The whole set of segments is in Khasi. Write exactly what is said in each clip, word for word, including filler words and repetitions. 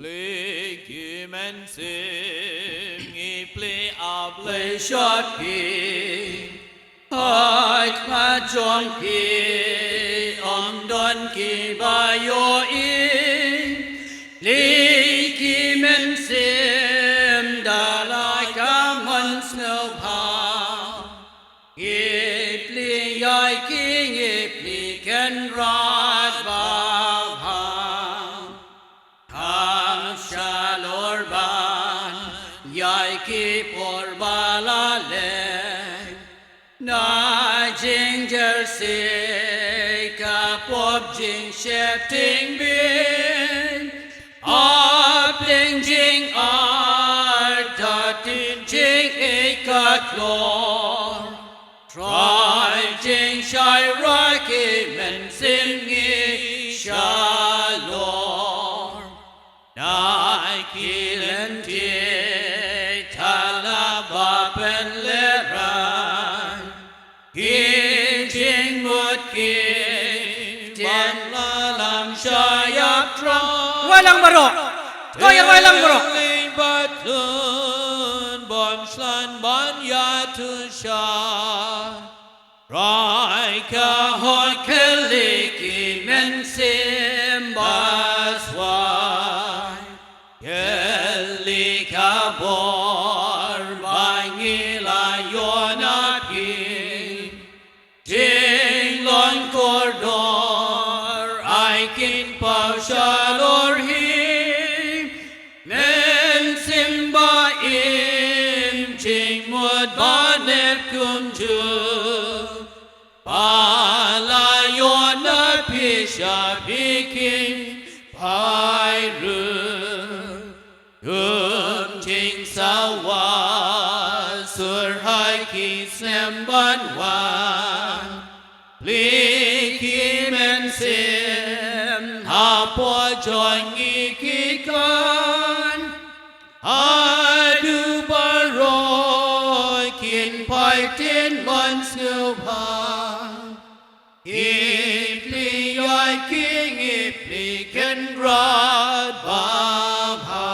Plie ki mynsiem ngi plie, A Blei, sha phi. Hooid, ma jong phi ym don kiba ïohi. Plie ki mynsiem da la ka mon sngewbha. Ngi plie ïa ki, ngi plie Kynrad babha. Kham shalor ban ïa ki por ba la leh. Na jingjersey ka pop jingsheptieng beiñ, hapdeng jingartatien jingïeit ka klor. Trai jingshai ra ki mynsiem ngi shalor. Na ki lynti thala ba pynlehraiñ, ki jingmut ki ktien la lam sha ïap trai. Rwai lang baroh. Rwai, rwai lang baroh. Teli ba tun bym shlur ban ïathuh shai. Rwai ka hok, kylli ki mynsiem ba swai. Kylli ka bor ba ngi la ïoh na phi. Jinglong kordor ai kin paw shalor hi. Mynsiem ba im jingmut ba nep kumjuh. Ba la ïoh na phi sha phi kin phai ruh. Kum jingsawa sur ha ki snem ban wan. Plie ki mynsiem hapoh jong ngi ki khun. Haduh baroh kin phai ktien mon sngewbha. Ngi plie ïa ki, ngi plie Kynrad babha.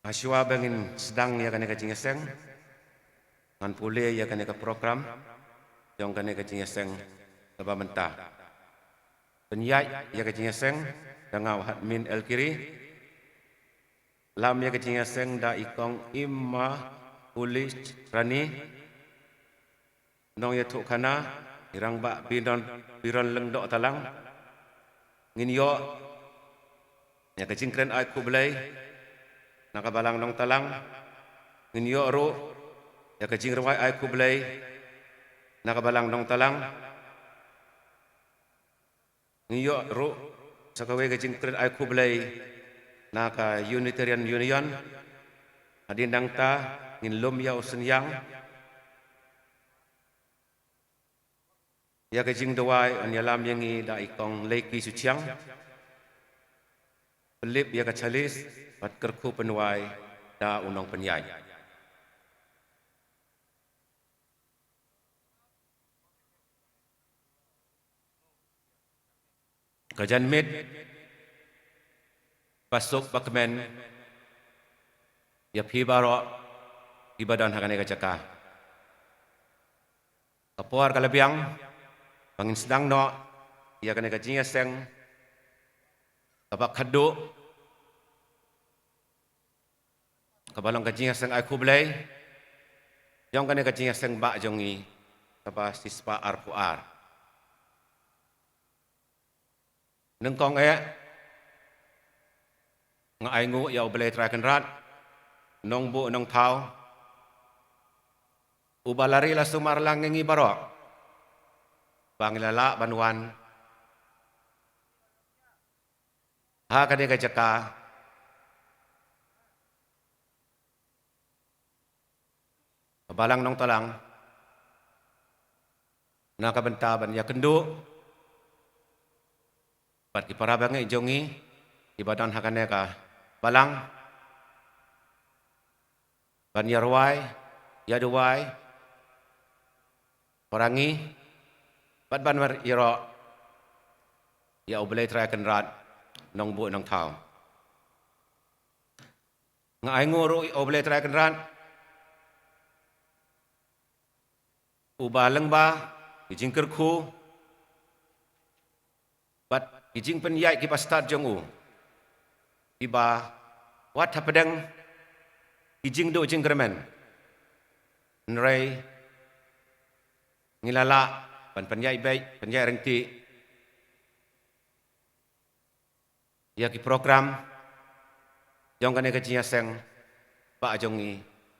Hashwa ba ngin sdang ïa kane ka jingïaseng, ngan pule ïa kane ka program jong kane ka jingïaseng kaba mynta. Pynïaid ïa ka jingïaseng da nga u Hadmin Elkiri. Lam ïa ka jingïaseng da i Kong Immaculate Rani, nongïathuhkhana, i Rangbah Biron, Biron Lyngdoh Talang. Ngin ïoh ïa ka jingkren ai khublei na ka Balang Nongtalang. Ngin ïoh ruh ïa ka jingrwai ai khublei na ka Balang Nongtalang. Ngin ïoh ruh sa kawei ka jingkren ai khublei na ka Unitarian Union. Hadien nangta ngin lum ïa u synñiang. Ïa ka jingduwai yn ïalam ïa ngi da i Kong Leiki Suchiang. Pynlip ïa ka chalice bad kyrkhu pynduwai da u nongpynïaid. Ka janmiet ba suk ba kmen ïa phi baroh kiba don ha kane ka jaka. Ka por ka la biang ba ngin sdang noh ïa kane ka jingïaseng kaba khadduh, kaba long ka jingïaseng ai khublei, jong kane ka jingïaseng bah jong ngi kaba shispah arphew ar. Nyngkong eh, nga ainguh ïa U Blei Trai Kynrad, Nongbuh Nongthaw, uba la ri la sumar lang ïa ngi baroh ba ngi la lah ban wan ha kane ka jaka Balang Nongtalang na ka bynta ban ïakynduh bad ki para bangeit jong ngi kiba don ha kane ka balang, ban ïarwai ïaduwai para ngi bad ban ïaroh ïa U Blei Trai Kynrad, Nongbuh Nongthaw. Nga ainguh ruh ïa U Blei Trai Kynrad, uba lyngba ki jingkyrkhu bad ki jingpynïaid kiba stad jong u, kiba wat hapdeng ki jingduh jingkyrmen, hynrei ngi la lah ban pynïaid beit, pynïaid ryntih ïa ki program jong kane ka jingïaseng ba jong ngi,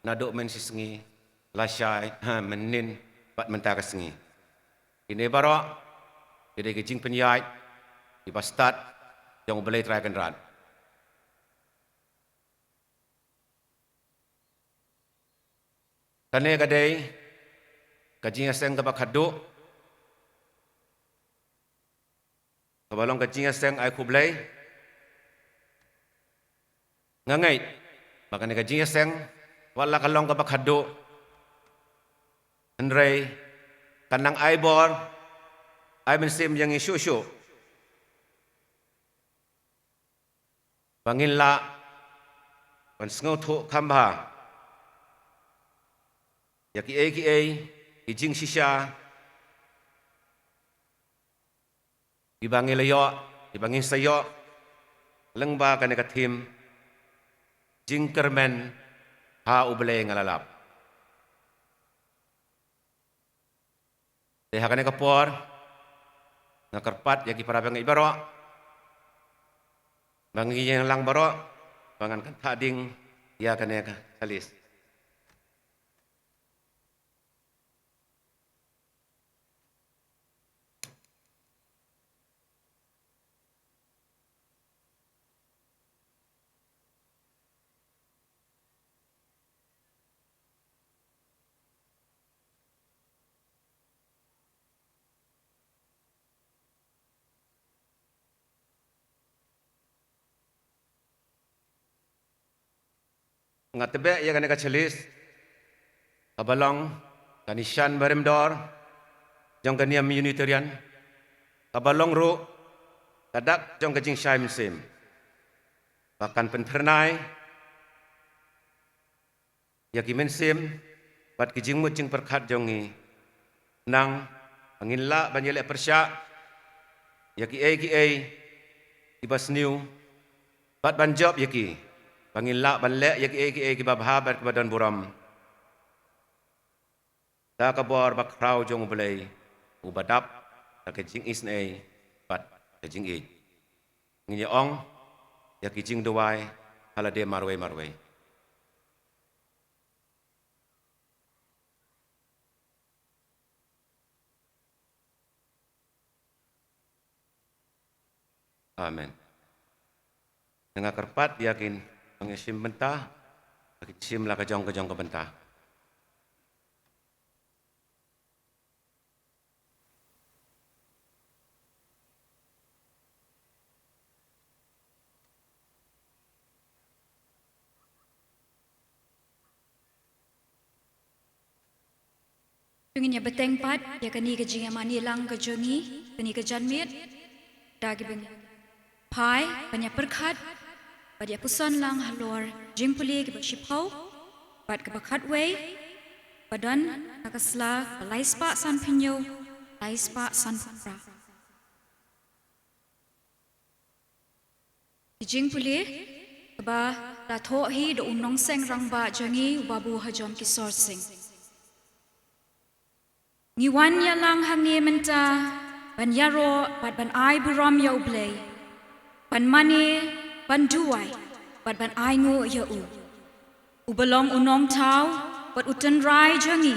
naduh mynshisngi, lashai, ha, mynhynnin bad mynta ka sngi. Kine baroh ki dei ki jingpynïaid kiba stad jong U Blei Trai Kynrad. Kane ka dei ka jingïaseng kaba khatduh, kaba long ka jingïaseng ai khublei. Nga ngeit ba kane ka jingïaseng, wat la ka long kaba khatduh, hynrei kan nang ai bor, ai mynsiem ïa ngi shuh shuh ba ngin lah ban sngewthuh kham bha ïa kiei kiei ki jingshisha kiba ngi la ïoh, kiba ngi sa ïoh lyngba kane ka theme, jingkyrmen ha U Blei nga la lap. Te ha kane ka por nga kyrpad ïa ki para bangeit baroh ba ngin ïeng lang baroh ba ngan kynthah ding ïa kane ka chalice. Nga tebeh ïa kane ka chalice kaba long ka nishan barim dor jong ka niam Unitarian, kaba long ruh ka dak jong ka jingshai mynsiem ba kan pynphyrnai ïa ki mynsiem bad ki jingmut jingpyrkhat jong ngi, nang ba ngin lah ban ïaleh pyrshah ïa kiei kiei kiba sniew bad ban jop ïa ki, ba ngin lah ban leh ïa kiei kiei kiba bha bad kiba don burom da ka bor bakhraw jong U Blei uba dap da ka jingisynei bad ka jingïeit. Ngin ïa ong ïa ki jingduwai ha lade marwei marwei. Amen. Nga kyrpad ïa ki nongshim bynta ba kin shim la ka jong ka jong ka bynta. Ngin ïa bteng pat ïa kane ka jingïamane lang ka jong ngi kane ka janmiet da kiba ngi phai ban ïa pyrkhat bad ïa puson lang halor jingpule kaba shiphew bad kaba khatwei ba don ha ka sla kaba lai spah sanphew hynñiew, lai spah sanphew phra. Ki jingpule kaba la thoh hi da u nongseng rangbah jong ngi u Babu Hajom Kisor Singh. Ngi wan ïalang hangne mynta ban ïaroh bad ban ai burom ïa U Blei, ban mane, ban duwai bad ban ainguh ïa u, uba long u nongthaw bad u tynrai jong ngi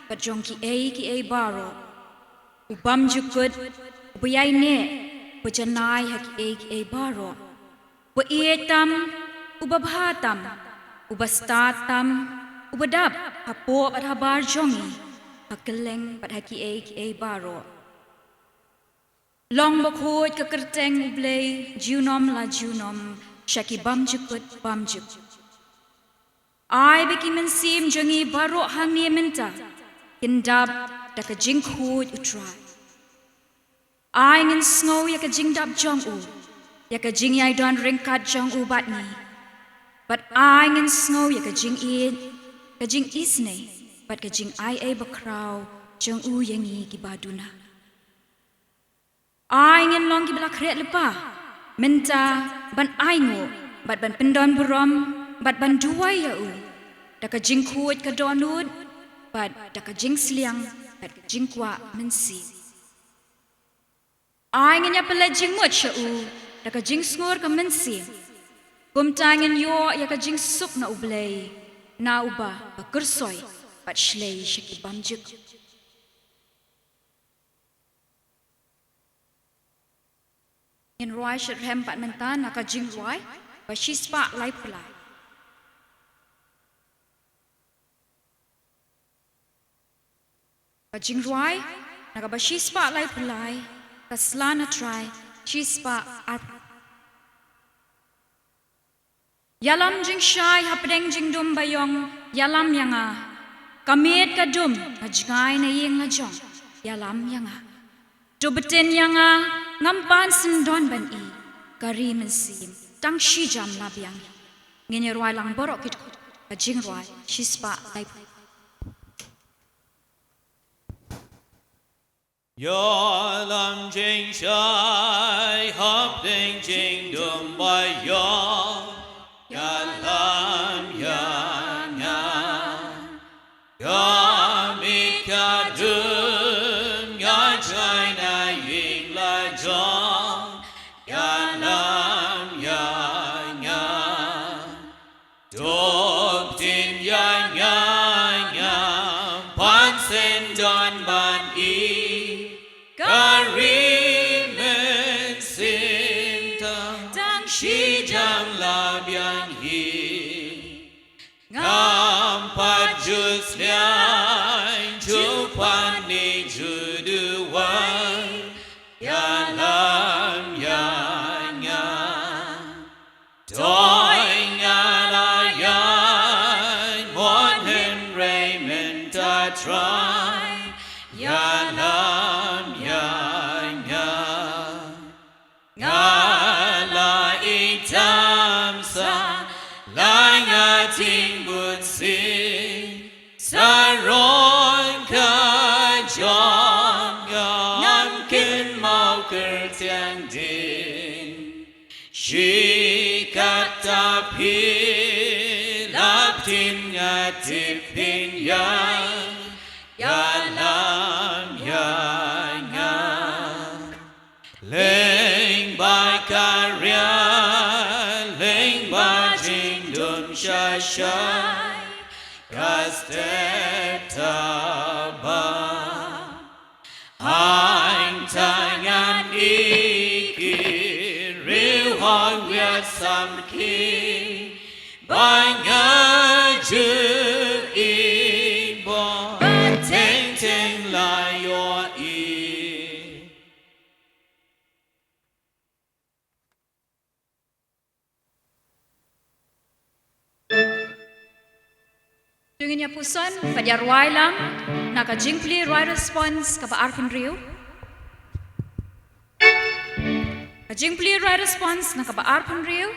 bad jong kiei kiei baroh, u bymjukut, uba ïaineh, uba janai ha kiei kiei baroh, uba ïeit tam, uba bha tam, uba stad tam, uba dap hapoh bad habar jong ngi, ha kylleng bad ha kiei kiei baroh. Long bakhuid ka kyrteng U Blei junom la junom sha ki bymjukut bymjukut. Ai ba ki mynsiem jong ngi baroh hangne mynta kin dap da ka jingkhuid U Trai. Ai ngin sngew ïa ka jingdap jong u, ïa ka jingïaidon ryngkat jong u bad ngi. Bad ai ngin sngew ïa ka jingïeit, ka jingisynei, bad ka jingai ei bakhraw jong u ïa ngi kiba duna. Ai ngin long kiba la khreh lypa mynta ban ainguh bad ban pyndonburom bad ban duwai ïa u da ka jingkhuid ka dohnud bad da ka jingsliang bad ka jingkwah mynsiem. Ai ngin ïa pynleit jingmut sha u da ka jingsngur ka mynsiem. Kumta ngin ïoh ïa ka jingsuk na U Blei, na uba ba kyrsoi bad shlei sha ki bymjukut. Ngin rwai shitrhem pat mynta na ka jingrwai ba shispah laiphew lai. Ka jingrwai na kaba shispah laiphew lai, Ka Sla na Trai shispah arphew. Ïalam jingshai hapdeng jingdum baïong, ïalam ïa nga. Ka miet ka dum, ka jngai na ïing la jong, ïalam ïa nga. To btin ïa nga, ngam pan sngewdon ban i, ka ri mynsiem, tang shi jam la biang. Ngin ïa rwai lang baroh ki dkhot, ka jingrwai shispah laiphew. Ïalam jingshai hapdeng jingdum baïong, ïalam ïa nga. Ka miet ka dum, ka jngai na ïing la jong, ïalam ïa nga. To btin ïa nga, ngam pan sngewdon ban i, ka ri mynsiem, tang shi jam la biang hi. Ngam pat ju sliang, ju pan ne ju duwai, ïalam ïa nga. To ai nga la ïaid mon hynrei mynta Trai, ïalam ïa nga. Nga la ïeit tam sa, la nga ting bun sien, sa rong ka jong nga, ngam kynmaw kyrteng dien. Shi katta phi la btin, nga tip phin ïaid, ïalam ïa nga. Lyngba ka riang, lyngba jingdum shai shai, ka step ta bha. Hangta ngan i ki riewhawk wiar sam ki, ba nga ju i bha, ba teng teng la ïohi. To ngin ïa puson bad ïa rwai lang na ka jingplie rwai response kaba arphew hynriew. Ka jingplie rwai response na kaba arphew hynriew,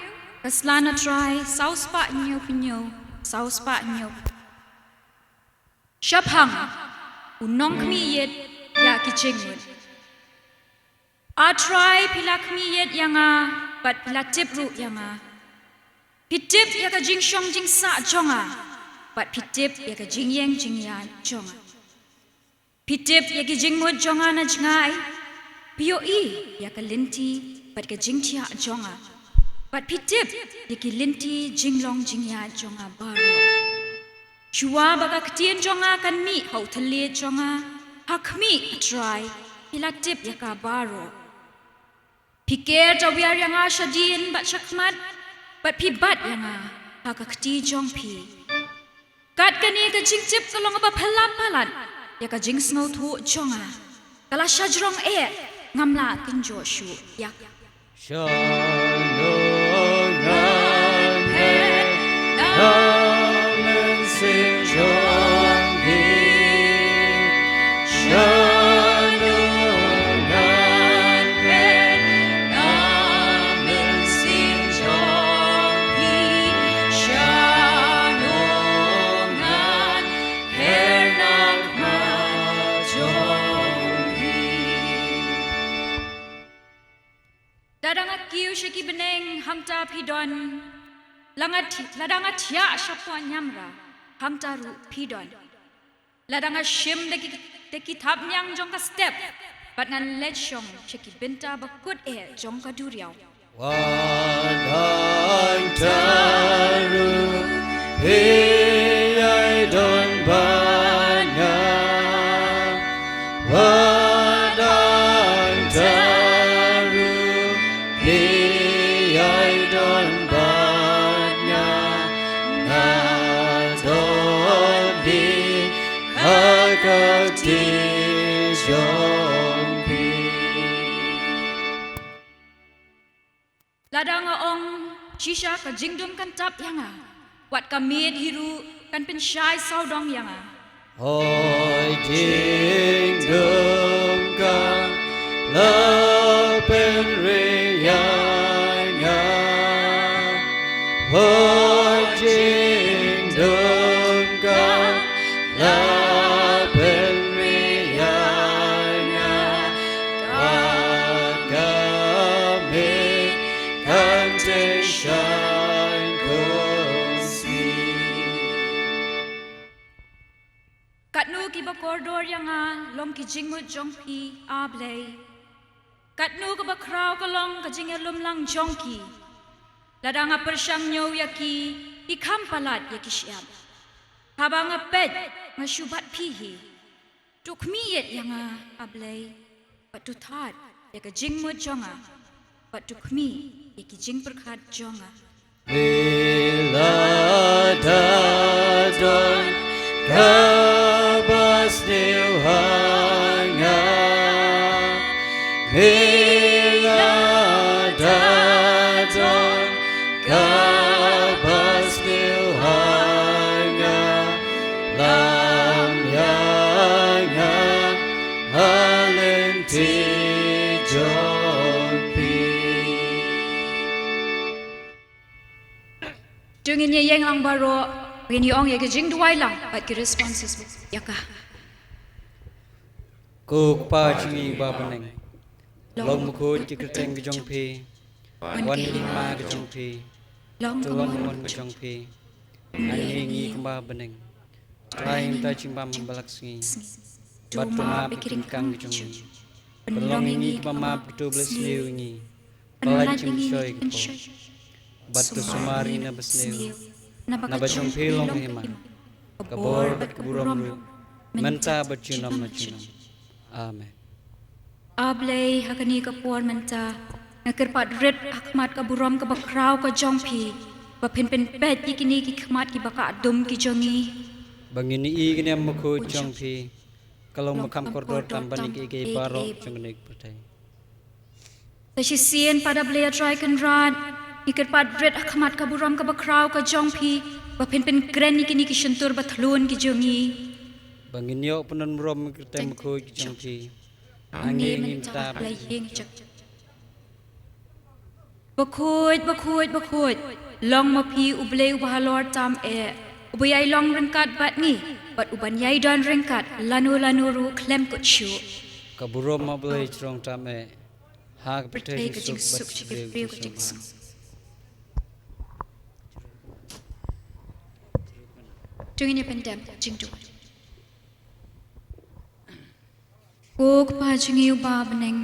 Ka Sla na Trai, saw spah hynñiew phew hynñiew, saw spah hynñiew. Shaphang u nongkhmih ïit ïa ki jingmut. A Trai, phi la khmih ïit ïa nga, bad phi la tip ruh ïa nga. Phi tip ïa ka jingshong jingsah jong nga, bad phi tip ïa ka jingïeng jingïaid jong nga. Phi tip ïa ki jingmut jong nga na jngai. Phi ïohi ïa ka lynti bad ka jingthiah jong nga, bad phi tip ïa ki lynti jinglong jingïaid jong nga baroh. Shuwa ba ka ktien jong nga kan mih ha u thylliej jong nga, ha khmih, A Trai, phi la tip ïa ka baroh. Phi ker tawiar ïa nga shadien bad shakhmat, bad phi bat ïa nga ha ka kti jong phi. Kat kane ka jingtip ka long kaba phylla palat ïa ka jingsngewthuh jong nga. Ka la shajrong eh, ngam lah kynjoh shuh ïa ka. Shalom, ngan phet na mynsiem jong phi. Shalom, ngan kiew sha ki bneng, hangta phi don. Lada nga thi-, lada nga thiah shapoh niamra, hangta ruh phi don. Lada nga shim da ki, da ki thapniang jong ka step, bad ngan leit shong sha ki bynta ba kut eh jong ka duriaw. Wat hangta ruh phi ïai don bad nga. Wat hangta ruh phi ïai don bad nga. Nga don hi ha ka kti jong phi. Lada nga ong, shisha ka jingdum kan tap ïa nga, wat ka miet hi ruh kan pynshai sawdong ïa nga. Hooid, jingdum ka la pynring ïa nga. Hooid, jingdum ka la pynring ïa nga. Ka miet kan tyngshaiñ kumsih. Katno kiba kordor ïa nga long ki jingmut jong phi, A Blei. Katno kaba khraw ka long ka jingïalumlang jong ki. Lada nga pyrshang ñiew ïa ki, ki kham palat ïa ki shyiap. Haba nga peit, nga shu bat phi hi. To khmih ïa nga, A Blei. Bad to thad ïa ka jingmut jong nga. Bad to khmih ïa ki jingpyrkhat jong nga. Phi la da don kaba sniew ha nga. Phi la da don kaba sniew ha nga. Lam ïa nga ha lynti jong phi. To ngin ïa ïeng lang baroh, ngin ïa ong ïa ka jingduwai lang bad ki responses ïa ka. Ko Kpa jong ngi ba ha bneng, long bakhuid ki kyrteng ka jong phi. Wan ka hima ka jong phi. Long ka mon ka jong phi. Ngan ïa ngi kumba ha bneng. Trai ïa ngi ha ka jingbam ha kane ka sngi. Bad to map ïa ki jingkang ka jong ngi. Pynlong ïa ngi kiba map ïa kito kiba la sniew ïa ngi. Pynlait ïa ngi na ki kynshoi. Bad to sumar ïa ngi na basniew. Naba jong phi long ka hima, ka bor bad ka burom ruh, mynta bad junom la junom. Amen. A Blei, ha kane ka por mynta, nga kyrpad rit ha khmat ka burom kaba khraw ka jong phi, ba phin pynpeit ïa kine ki khmat kiba kah dum ki jong ngi. Ba ngin ïohi ïa ka niam bakhuid jong phi, ka long ba kham kordor tam ban ïa kiei kiei baroh jong kane ka pyrthei. Sa shisien pat A Blei A Trai Kynrad, ngi kyrpad rit ha khmat ka burom kaba khraw ka jong phi, ba phin pynkren ïa kine ki shyntur ba thlun ki jong ngi. Ba ngin ïoh pyndon burom ïa ka kyrteng bakhuid ka jong phi. Hangne ngim tap. Bakhuid, bakhuid, bakhuid, long ma phi U Blei uba halor tam eh, uba ïai long ryngkat bad ngi, bad uban ïai don ryngkat lano lano ruh khlem kut shuh. Ka burom ma U Blei jrong tam eh, ha ka pyrthei ka jingsuk bad sha ki briew ka jingsuk. To ngin ïa pyndem jingduwai. Ko Kpa jong ngi uba ha bneng,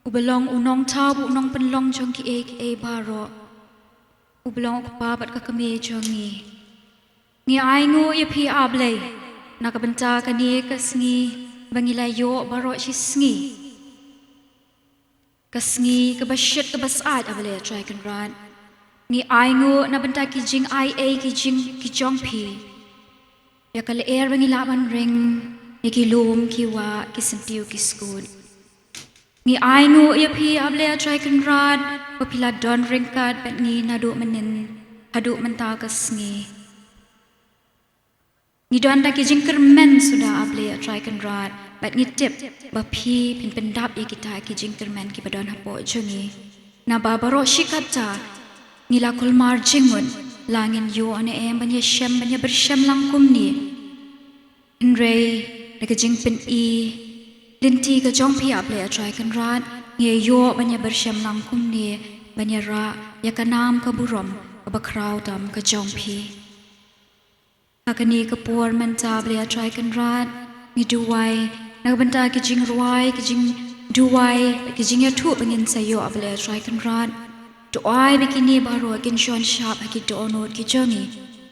uba long u nongthaw bad u nongpynlong jong kiei kiei baroh, uba long u kpa bad ka kmie jong ngi. Ngi ainguh ïa phi A Blei na ka bynta kane ka sngi ba ngi la ïoh baroh shi sngi. Ka sngi kaba shit kaba syaid A Blei A Trai Kynrad. Ngi ainguh na bynta ki jingaiei ki jing ki jong phi. Ïa ka lyer ba ngi lah ban ring, ïa ki lum ki wah, ki syntiew ki skud. Ngi ainguh ïa phi A Blei A Trai Kynrad, ba phi la don ryngkat bad ngi naduh mynhynnin haduh mynta ka sngi. Ngi don da ki jingkyrmen suda A Blei A Trai Kynrad, bad ngi tip ba phi phin pyndap ïa kita ki jingkyrmen kiba don hapoh jong ngi. Naba baroh shi katta ngi la kulmar jingmut, la ngin ïoh ne em ban ïashem ban ïapyrshang lang kumne. Hynrei da ka jingpyni lynti ka jong phi A Blei A Trai Kynrad, ngi ïoh ban ïa pyrshang lang kumne, ban ïa rah ïa ka nam ka burom kaba khraw tam ka jong phi. Ha kane ka por mynta, Blei A Trai Kynrad, ngi duwai na ka bynta ki jingrwai, ki jingduwai, ki jingïathuh ba ngin sa ïoh, A Blei A Trai Kynrad. To ai ba kine baroh kin shon shap ha ki dohnud ki jong ngi,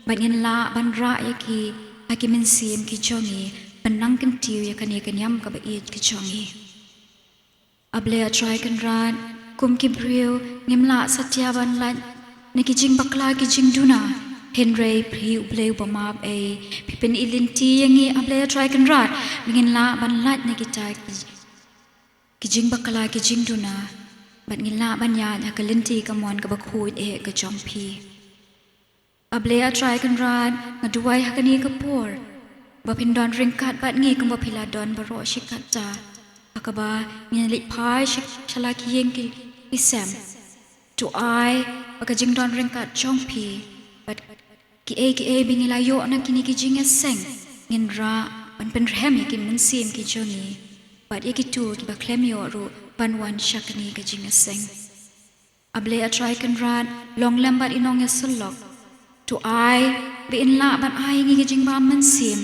bad ngin lah ban rah ïa ki ha ki mynsiem ki jong ngi, ban nang kyntiew ïa kane ka niam kaba ïeit ka jong ngi. A Blei A Trai Kynrad, kum ki briew ngim lah satia ban lait na ki jingbakla ki jingduna, hynrei phi U Blei uba map ei, phi pynlynti ïa ngi, A Blei A Trai Kynrad, ba ngin lah ban lait na kita ki, ki jingbakla ki jingduna, bad ngin lah ban ïaid ha ka lynti kamon kaba khuid eh ka jong phi. A Blei A Trai Kynrad, nga duwai ha kane ka por ba phin don ryngkat bad ngi kumba phi la don baroh shi katta, ha kaba ngin leit phai sha, sha la ki ïing ki, ki sem. To ai ba ka jingdon ryngkat jong phi bad kiei kiei ba ngi la ïoh na kine ki jingïaseng, ngin rah ban pynrhem ïa ki mynsiem ki jong ngi, bad ïa kito kiba khlem ïoh ruh ban wan sha kane ka jingïaseng. A Blei A Trai Kynrad, long lem bad i nongïasyllok. To ai ba in lah ban ai ngi ki jingbam mynsiem,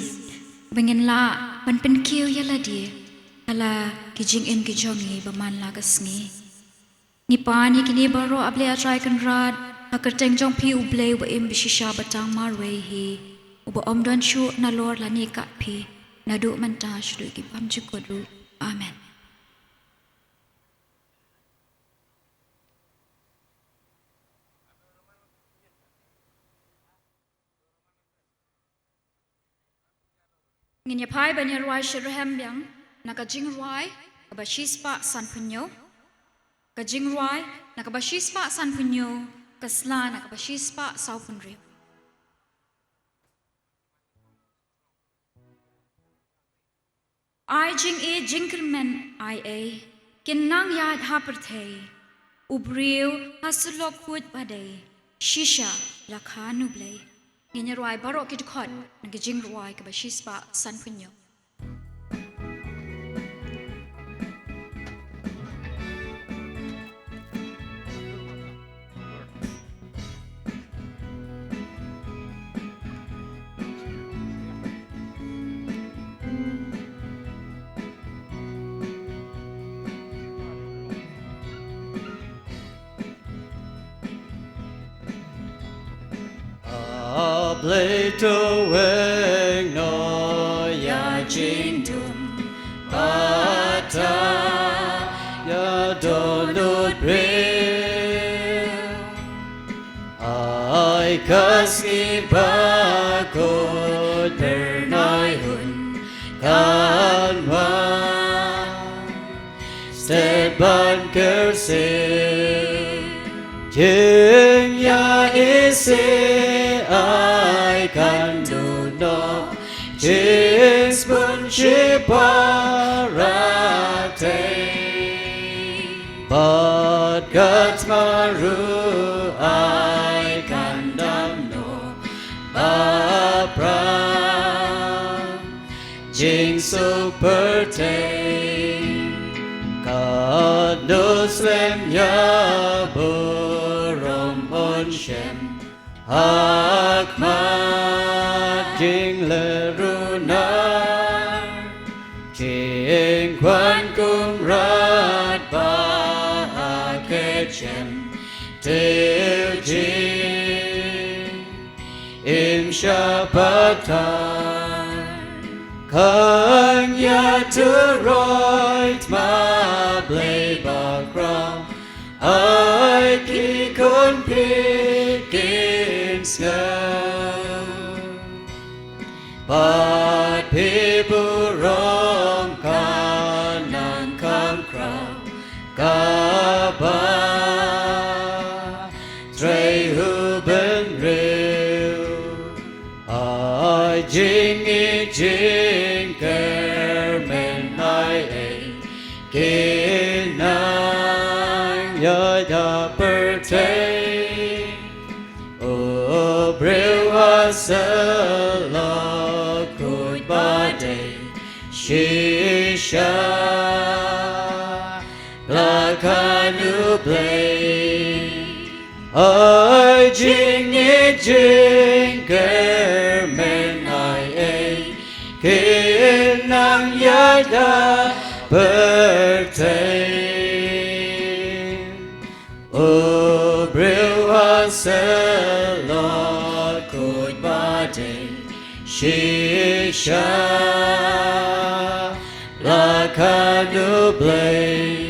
ba ngin lah ban pynkiew ïa lade ha la ki jingim ki jong ngi ba man la ka sngi. Ngi pan ïa kine baroh, A Blei A Trai Kynrad, ha ka kyrteng jong phi U Blei uba im ba shisha ba tang marwei hi, uba ym don shuh nalor lane kat phi, naduh mynta shaduh ki bymjukut ruh. Amen. Ngin ïa phai ban ïa rwai shitrhem biang na ka jingrwai kaba shispah sanphew hynñiew. Ka jingrwai na kaba shispah sanphew hynñiew, ka sla na kaba shispah sawphew hynriew. Ai jingïeit jingkyrmen ai ei, kin nang ïaid ha pyrthei. U briew ha syllok khuid ba dei, shisha la kha U Blei. Ngin ïa rwai baroh ki dkhot na ka jingrwai kaba shispah sanphew hynñiew. A Blei, to weng noh ïa jingdum bad ïa dohnud briew. Ai ka sngi ba kut bernai hun kan wan. Stet ban kyrsiew jingïaisih ai kan duh noh, jingsbun shipara tei. Bad ka thma ruh ai kan dam noh baphrang. Jingsuk pyrthei katno slem ïa burom un shem. Ha khmat jingleh runar, jingkwah kum rat ba ha ka jem tiew jing im sha pathar. Khang ïa turoi thma Blei bakhraw, ai ki khun phi kin sngew. Bad phi burom ka nang kham khraw kaba trei u bynriew. Ai jingïeit jingkyrmen ai ei, kin nang ïaid ha pyrthei. U briew ha syllok khuid ba dei, shisha la Kanu Blei, ai jingngeit jingkyrmen ai ei, kin nang ïada pyrthei. U briew ha salot kut ba dei shisha la Kanu Blei.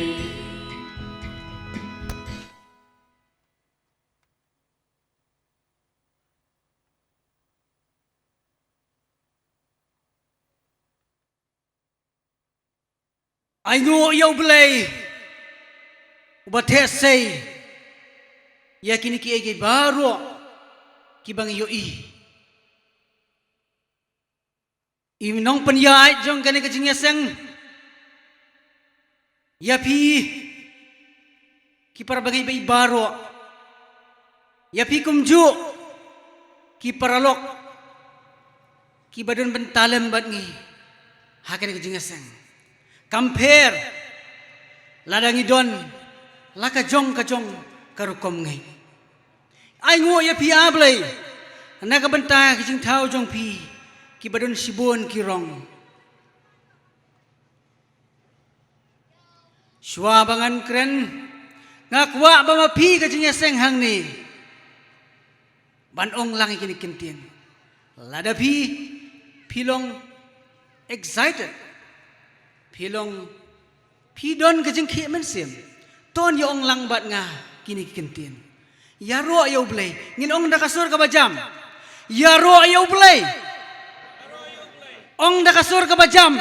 Ainguh ïa U Blei uba theh sei ïa kine kiei kiei baroh kiba ngi ïohi. I nongpynïaid jong kane ka jingïaseng, ïa phi ki para bangeit baroh, ïa phi kumjuh ki paralok kiba don bynta lem bad ngi ha kane ka jingïaseng. Kam pher lada ngi don la ka jong ka jong ka rukom ngeit. Ainguh ïa phi, A Blei, na ka bynta ki jingthaw jong phi kiba don shibun ki rong. Shuwa ba ngan kren, nga kwah ba ma phi ka jingïaseng hangne ban ong lang ïa kine ki ktien. Lada phi, phi long excited, phi long, phi don ka jingkhih mynsiem, to ïa ong lang bad nga kine ki ktien. Ïaroh ïa U Blei, ngin ong da ka sur kaba jam. Ïaroh ïa U Blei. Ong da ka sur kaba jam.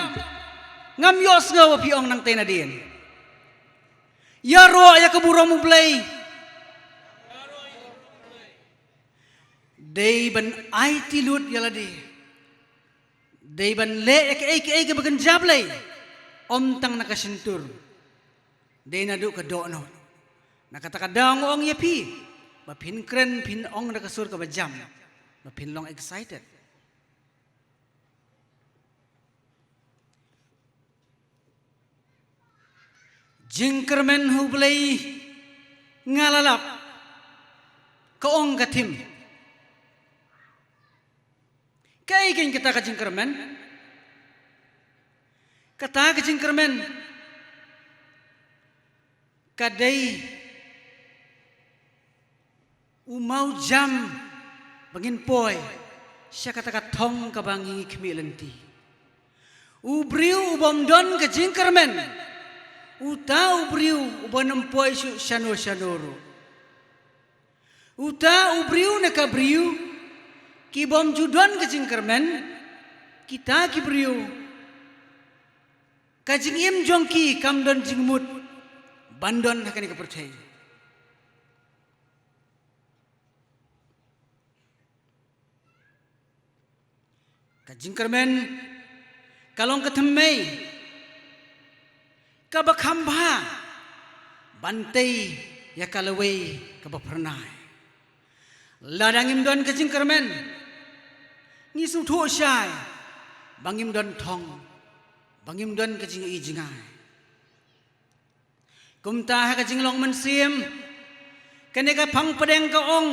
Ngam ïohsngew ba phi ong nangtei nadien. Ïaroh ïa ka burom U Blei. Dei ban aiti lut ïa lade. Dei ban leh ïa kaei kaei kaba kynja Blei. Ym tang na ka shyntur. Dei naduh ka dohnud. Na kata ka daw nga ong ïa phi ba phin kren, phin ong da ka sur kaba jam, ba phin long excited. Jingkyrmen ha U Blei nga la lap, ka ong ka thim. Kaei keiñ kata ka jingkyrmen? Kata ka jingkyrmen ka dei u mawjam ba ngin poi sha kata ka thong kaba ngi khmih lynti. U briew u bym don ka jingkyrmen, uta u briew u bym poi shuh shano shano ruh. Uta u briew ne ka briew ki bym ju don ka jingkyrmen, kita ki briew ka jingim jong ki kam don jingmut ban don ha kane ka pyrthei. Ka jingkyrmen ka long ka thymmei kaba kham bha ban tei ïa ka lawei kaba phyrnai. Lada ngim don ka jingkyrmen, ngi sngewthuh shai ba ngim don thong, ba ngim don ka jingïohi jngai. Kumta ha ka jinglong mynsiem, kane ka phang pdeng ka ong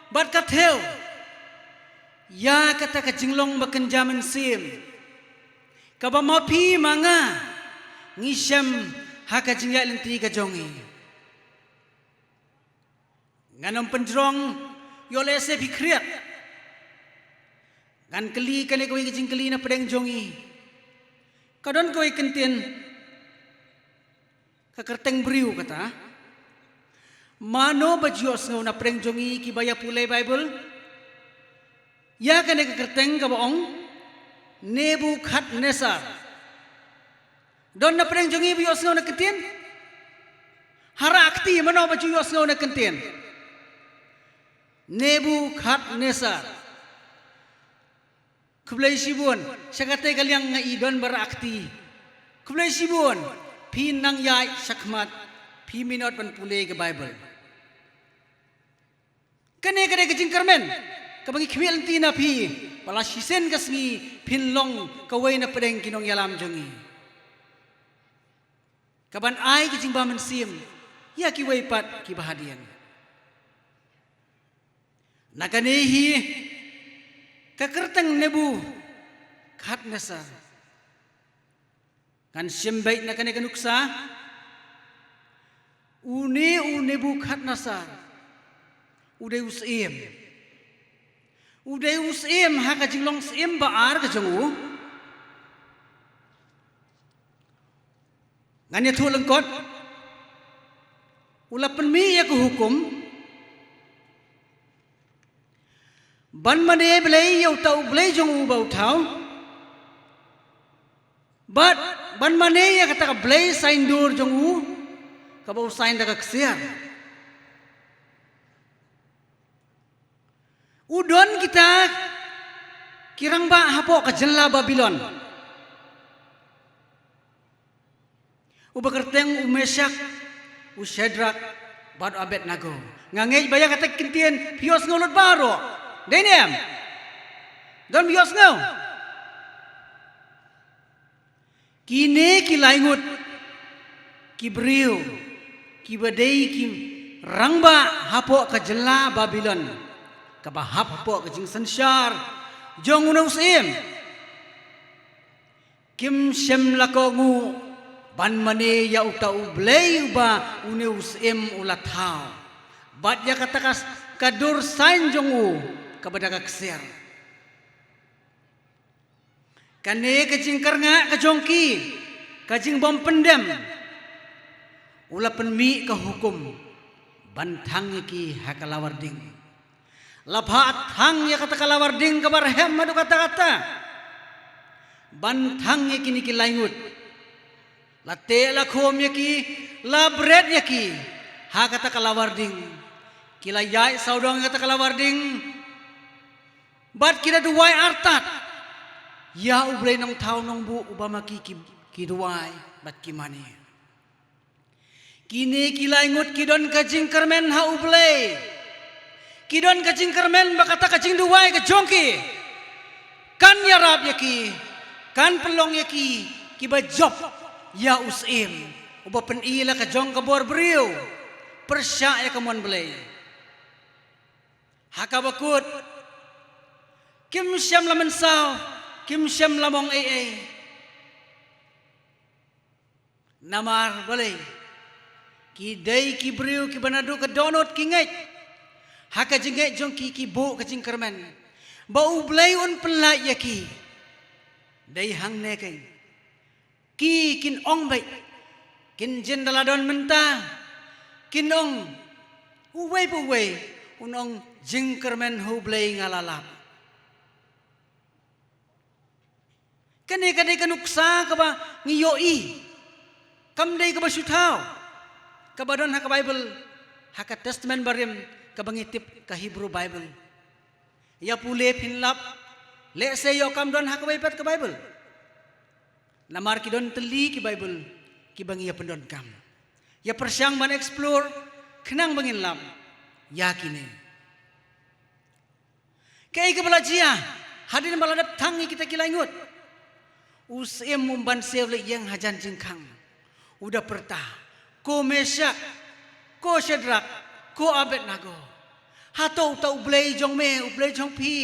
bad ka thew ïa kata ka jinglong ba kynja mynsiem kaba ma phi ma nga ngi shem ha ka jingïaid lynti ka jong ngi. Ngan ym pynjrong ïoh lehse phi khriat. Ngan kylli kane kawei ka jingkylli na pdeng jong ngi. Ka don kawei ka ktien, ka kyrteng briew kata. Mano ba ju ïohsngew na pdeng jong ngi kiba ïa pule Baibl ïa kane ka kyrteng kaba ong Nebukhadnessar? Don na pdeng jong ngi ba ïohsngew na ka ktien? Ha rah kti mano ba ju ïohsngew na ka ktien? Nebukhadnessar. Khublei shibun, sha katei ka liang nga i don ba rah kti. Khublei shibun, phi nang ïaid shakhmat, phi minot ban pule ka Baibl. Kane ka dei ka jingkyrmen kaba ngi khmih lynti na phi, ba la shisien ka sngi phin long kawei na pdeng ki nongïalam jong ngi. Kaban ai ka jingbamynsiem ïa kiwei pat kiba hadien. Na kane hi ka kyrteng Nebukhadnessar. Ngan shim beit na kane ka nuksa. Une u Nebukhadnessar u dei u syiem. U dei u syiem ha ka jinglong syiem ba ar ka jong u. Ngan ïathuh lyngkot. U la pynmih ïa ka hukum ban mane blei ïa uta u blei jong u ba u thaw. Bad ban mane ïa kata ka blei saiñdur jong u kaba u saiñ da ka ksiar. U don kita ki rangbah hapoh ka jylla Babilon. Uba kyrteng u Meshak, u Shadrak, bad u Abednego. Nga ngeit ba ïa kata ka kyntien phi ïohsngew lut baroh. Dei ne em? Don phi ïohsngew? Kine ki lai ngut ki briew kiba dei ki rangbah hapoh ka jylla Babilon kaba hap hapoh ka jingsynshar jong une u syiem. Kim shym la kohnguh ban mane ïa uta u blei uba une u syiem u la thaw bad ïa kata ka, ka dur saiñ jong u kaba da ka ksiar. Kane ka jingkyrngah ka jong ki, ka jingbym pyndem, u la pynmih ka hukum ban thang ïa ki ha ka lawar ding. La phah thang ïa kata ka lawar ding kaba rhem haduh katta katta ban thang ïa kine ki lai ngut. La teh la khum ïa ki, la bret ïa ki ha kata ka lawar ding. Ki la ïaid sawdong ïa kata ka lawar ding. Bad ki da duwai artat ïa u Blei Nongthaw Nongbuh uba ma ki, ki, ki duwai bad ki mane. Kine ki lai ngut ki don ka jingkyrmen ha u Blei. Ki don ka jingkyrmen ba kata ka jingduwai ka jong ki kan ïarap ïa ki, kan pynlong ïa ki kiba jop ïa u syiem uba pyni la ka jong ka bor briew pyrshah ïa ka mon Blei. Ha kaba kut, kim shym la mynsaw, kim shym la mong ei ei. Namar balei? Ki dei ki briew kiba naduh ka dohnud ki ngeit ha ka jingngeit jong ki, ki buh ka jingkyrmen ba u Blei un pyllait ïa ki. Dei hangne keiñ ki kin ong beit, kin jin da la don mynta, kin ong, uwei pa uwei un ong, jingkyrmen ha u Blei nga la lap. Kane ka dei ka nuksa kaba ngi ïohi, kam dei kaba shu thaw, kaba don ha ka Baibl, ha ka Testament Barim, kaba ngi tip ka Hebrew Bible. Ïa pule phin lap, lehse ïoh kam don ha kawei pat ka Baibl. Namar ki don tylli ki Baibl kiba ngi ïa pyndonkam. Ïa pyrshang ban explore khnang ba ngin lap ïa kine. Kaei kaba la jia hadien ba la dep thang ïa kita ki lai ngut? U syiem um ban siew leit ïeng hajan jingkhang u da pyrta, ko Meshak, ko Shadrak, ko Abednego, hato uta u Blei jong me, u Blei jong phi,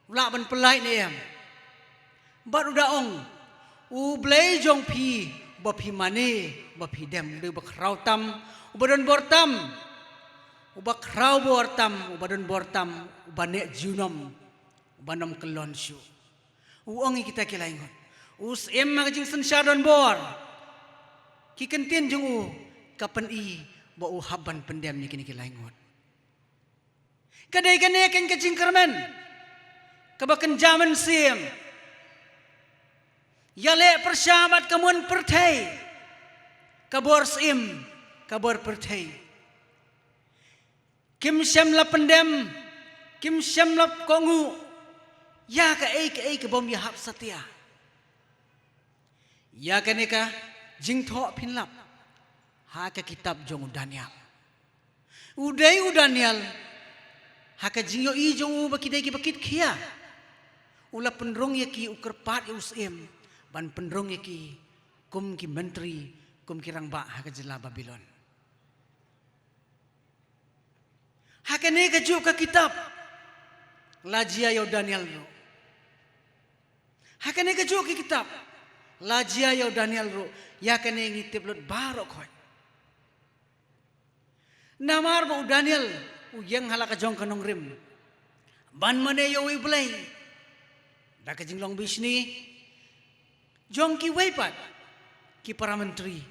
u lah ban pyllait ne em? Bad u da ong, u Blei jong phi, uba phi mane, uba phi dem, u dei uba khraw tam, uba don bor tam, uba khraw bor tam, uba don bor tam, uba neh junom, uba nym kyllon shuh. U ong ïa kita ki lai ngut. U syiem ha ka jingsynshar don bor. Ki kyntien jong u ka pyni ba u hap ban pyndem ïa kine ki lai ngut. Ka dei kane keiñ ka jingkyrmen kaba kynja mynsiem. Ïaleh pyrshah bad ka mon pyrthei, ka bor syiem, ka bor pyrthei. Kim shym la pyndem, kim shym la kohnguh ïa kaei kaei ka bym ïahap satia. Ïa kane ka jingthoh phin lap ha ka kitab jong u Daniel. U dei u Daniel, ha ka jingïohi jong u ba ki dei kiba kitkhia, u la pynrung ïa ki, u kyrpad ïa u syiem ban pynrung ïa ki kum ki myntri, kum ki rangbah ha ka jylla Babilon. Ha kane kajuh ka kitab la jia ïa u Daniel ruh. Ha kane kajuh ka kitab la jia ïa u Daniel ruh. Ïa kane ngi tip lut baroh khoit. Namar ba u Daniel u ïeng ha la ka jong ka nongrim ban mane ïa uwei u blei da ka jinglong bishni jong kiwei pat ki para myntri.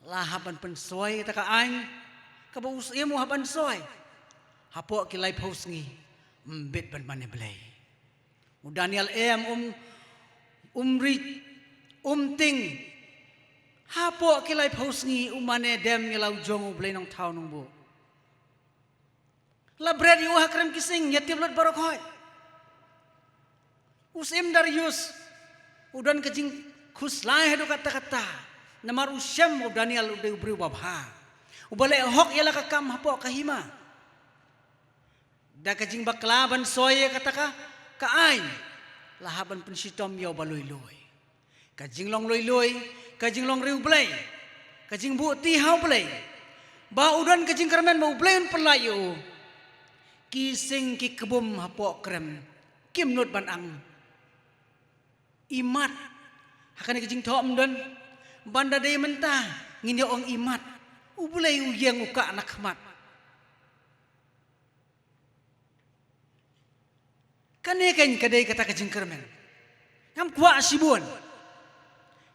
La hap ban pynsoi kata ka aiñ kaba u syiem u hap ban soi hapoh ki laiphew sngi, mbit ban mane blei. U Daniel em, um, um rit, um tieng. Hapoh ki laiphew sngi u mane dem ïa la u jong u Blei Nongthaw Nongbuh. La bret ïa u ha krem ki sing, ïa tip lut baroh khoit. U syiem Darius u don ka jingkhuslai haduh katta katta. Namar u shem u Daniel u dei u briew babha, uba leh hok ïa la ka kam hapoh ka hima. Da ka jingbakla ban soi ïa kata ka, ka aiñ, la hap ban pynshitom ïa u ba lui lui. Ka jinglong lui lui, ka jinglong riewblei, ka jingbuhti ha u Blei, ba u don ka jingkyrmen ba u Blei un pyllait ïa u. Ki sing ki kbum hapoh krem kim nud ban ang. Imat. Ha kane ka jingthoh ym don. Ban da dei mynta ngin ïa ong imat. U Blei u ïeng u kah na khmat. Kane kan ka dei kata ka jingkyrmen. Ngam kwah shibun.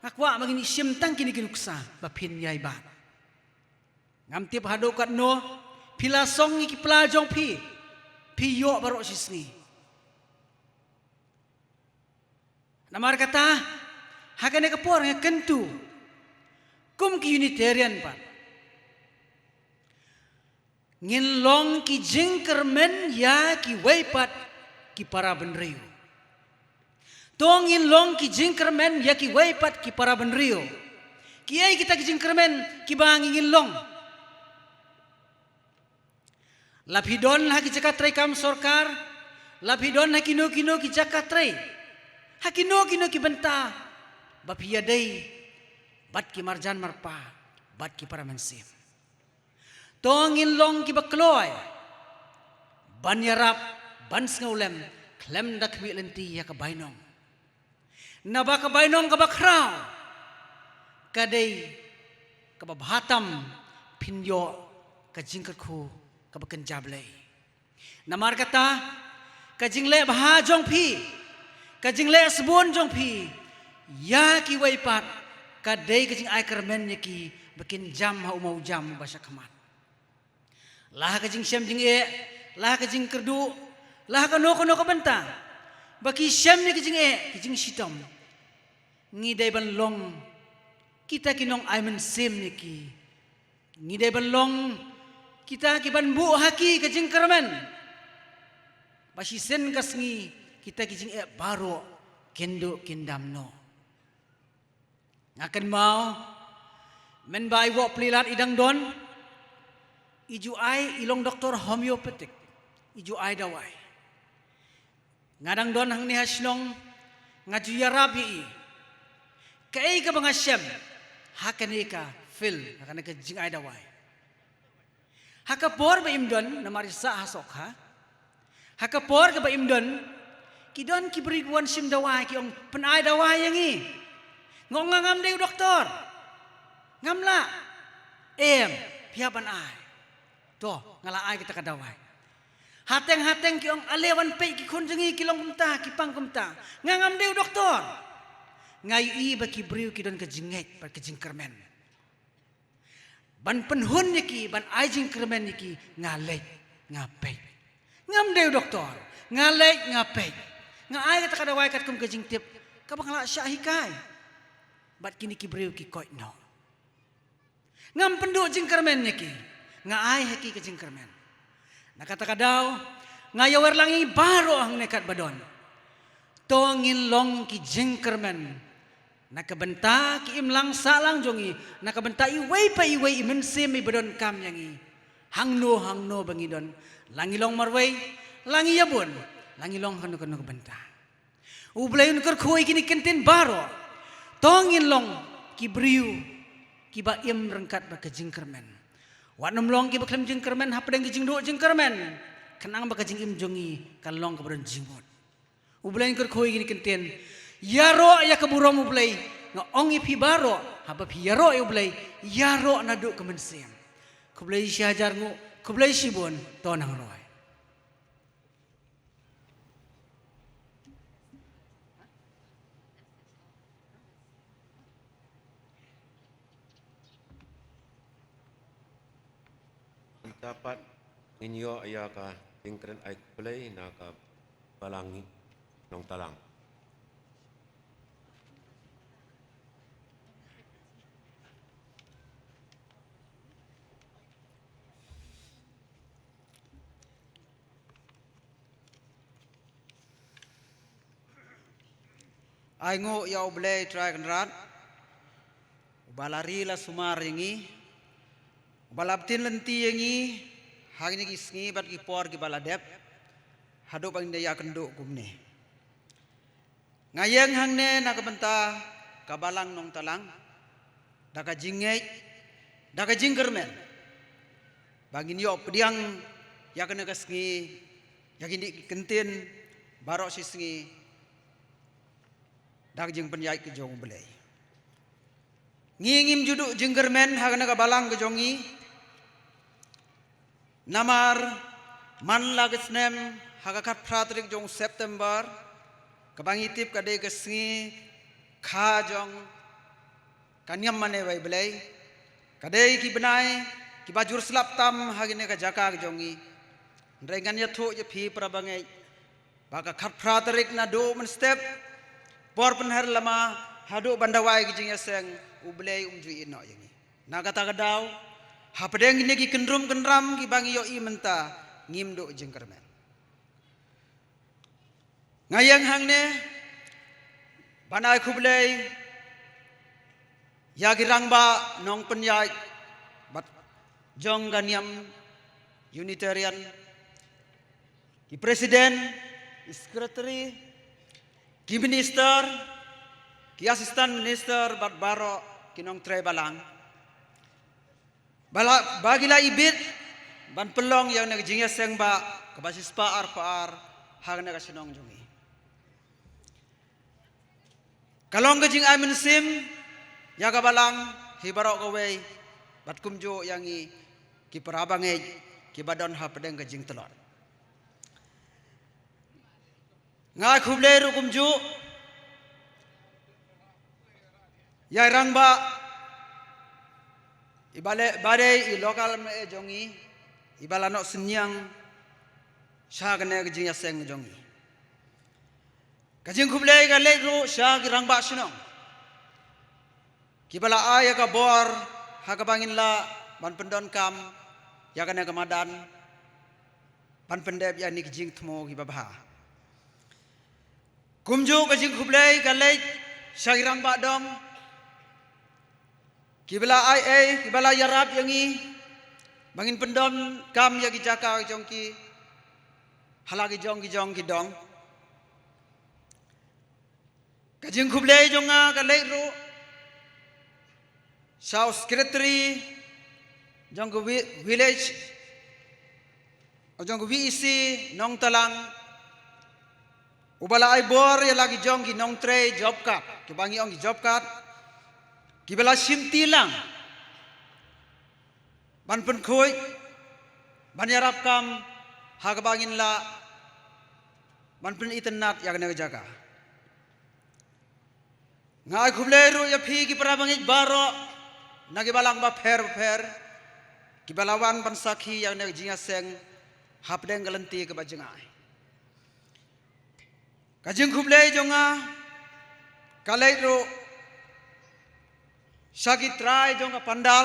Nga kwah ba ngin ïa shim tang kine ki nuksa ba phin ïai bat. Ngam tip haduh katno phi la song ïa ki pla jong phi, phi ïoh baroh shi sngi. Namar kata ha kane ka por nga kyntu kum ki Unitarian pat, ngin long ki jingkyrmen ïa kiwei pat ki para bynriew. To ngin long ki jingkyrmen ïa kiwei pat ki para bynriew. Kiei kita ki jingkyrmen kiba ngi ngin long? La phi don ha ki jaka trei kam sorkar, la phi don ha kino kino ki jaka trei, ha kino kino ki bynta ba phi ïadei bad ki marjan marpa bad ki para mynsiem. To ngin long kiba kloi ban ïarap, ban sngewlem khlem da khmih lynti ïa ka bainong. Naba ka bainong kaba khraw ka dei kaba bha tam phin ïoh ka jingkyrkhu kaba kynja Blei. Namar kata ka jingleh bha jong phi, ka jingleh sbun jong phi ïa kiwei pat ka dei ka jingai kyrmen ïa ki ba kin jam ha u mawjam ba shakhmat. La ha ka jingshem jingeh, la ha ka jingkyrduh, la ha kano kano ka bynta ba ki shem ïa ka jingeh, ka jingshitom, ngi dei ban long kita ki nongai mynsiem ïa ki. Ngi dei ban long kita ki ban buh ha ki ka jingkyrmen ba shisien ka sngi kita ki jingeh baroh kin duh kin dam noh. Nga kynmaw mynba i woh Pli Lad i dang don, i ju ai, i long doktor homeopathic, i ju ai dawai. Nga dang don hangne ha shnong, nga ju ïarap ïa i. Kaei kaba nga shem ha kane ka field, ha kane ka jingai dawai? Ha ka por ba im don, namar i sah ha Sokha. Ha ka por kaba im don, ki don ki briew ki wan shim dawai, ki ong, pynai dawai ïa ngi. Nga ong, nga ngam dei u doktor. Ngam lah. Em, phi hap ban ai. To, nga la ai kita ka dawai. Hateng hateng ki ong, ale wan peit ki khun jong ngi ki long kumta, ki pang kumta. Nga ngam dei u doktor. Nga ïohi ba ki briew ki don ka jingngeit bad ka jingkyrmen ban pynhun ïa ki, ban ai jingkyrmen ïa ki. Nga leit, nga peit. Ngam dei u doktor. Nga leit, nga peit. Nga ai kata ka dawai katkum ka jingtip kaba nga la shah hikai bad kine ki briew ki koit noh. Ngam pynduh jingkyrmen ïa ki, nga ai ha ki ka jingkyrmen. Na kata ka daw nga ïawer lang ïa ngi baroh hangne katba don. To ngin long ki jingkyrmen na ka bynta ki imlang sahlang jong ngi, na ka bynta iwei pa iwei i mynsiem iba donkam ïa ngi. Hangno hangno ba ngi don, la ngi long marwei, la ngi ïabun, la ngi long kano kano ka bynta. U Blei un kyrkhu ïa kine ki ktien baroh. To ngin long ki briew kiba im ryngkat bad ka jingkyrmen. Wat nym long kiba khlem jingkyrmen hapdeng ka jingduh jingkyrmen, khnang ba ka jingim jong ngi kan long kaba don jingmut. U Blei un kyrkhu ïa kine ki ktien. Ïaroh ïa ka burom U Blei. Nga ong ïa phi baroh, haba phi ïaroh ïa U Blei, ïaroh naduh ka mynsiem. Khublei shi hajar nguh, khublei shibun, to nang roi. Mynta pat ngin ïoh ïa ka jingkren ai khublei na ka Balang Nongtalang. Ai nguh ïa U Blei Trai Kynrad, uba la ri la sumar ïa ngi, uba la btin lynti ïa ngi ha kine ki sngi bad ki por kiba la dep, haduh ba ngin da ïakynduh kumne. Nga ïeng hangne na ka bynta ka Balang Nongtalang da ka jingngeit, da ka jingkyrmen, ba ngin ïoh pdiang ïa kane ka sngi, ïa kine ki ktien baroh shi sngi da ka jingpynïaid ka jong U Blei. Ngi ngim ju duh jingkyrmen ha kane ka balang ka jong ngi. Namar man la ka snem ha ka khatphra tarik jong September, kaba ngi tip ka dei ka sngi kha jong ka niam mane wei Blei. Ka dei ki bnai kiba jur slap tam ha kine ka jaka ka jong ngi. Hynrei ngan ïathuh ïa phi para bangeit ba ka khatphra tarik naduh mynstep por pynher lama haduh ban da wai ka jingïaseng, U Blei um ju ïehnoh ïa ngi. Na kata ka daw, hapdeng kine ki kyndrum kynram kiba ngi ïohi mynta, ngim duh jingkyrmen. Nga ïeng hangne ban ai khublei ïa ki rangbah nongpynïaid bad jong ka niam Unitarian, ki president, ki secretary, ki minister, ki assistant minister bad baroh ki nongtrei balang. Ba la, ba ki la ibit ban pynlong ïa kane ka jingïaseng ba kaba shispah arphew ar ha kane ka shnong jong ngi. Ka long ka jingai mynsiem ïa ka balang hi baroh kawei bad kumjuh ïa ngi ki para bangeit kiba don hapdeng ka jingtlot. Nga ai khublei ruh kumjuh ïa i rangbah, i ba dei, ba dei i local M L A jong ngi, i ba la noh synñiang sha kane ka jingïaseng jong ngi. Ka jingkhublei ka leit ruh sha ki rangbah shnong kiba la ai ïa ka bor ha kaba ngin lah ban pyndonkam ïa kane ka madan ban pyndep ïa kine ki jingthmu kiba bha. Kumjuh ka jingkhublei ka leit sha ki rangbah dong kiba la ai ei, kiba la ïarap ïa ngi ba ngin pyndonkam ïa ki jaka jong ki ha la ki jong ki jong ki dong. Ka jingkhublei jong nga ka leit ruh sha u secretary jong ka vi-, village, jong ka V E C Nongtalang, uba la ai bor ïa la ki jong ki nongtrei job card, kiba ngi ong ki job card, kiba la shimti lang ban pynkhuid, ban ïarap kam ha kaba ngin lah ban pynitynnad ïa kane ka jaka. Nga ai khublei ruh ïa phi ki para bangeit baroh na ki balang bapher bapher kiba la wan ban sakhi ïa kane ka jingïaseng hapdeng ka lynti kaba jngai. Ka jingkhublei jong nga ka leit ruh sha ki trai jong ka pandal,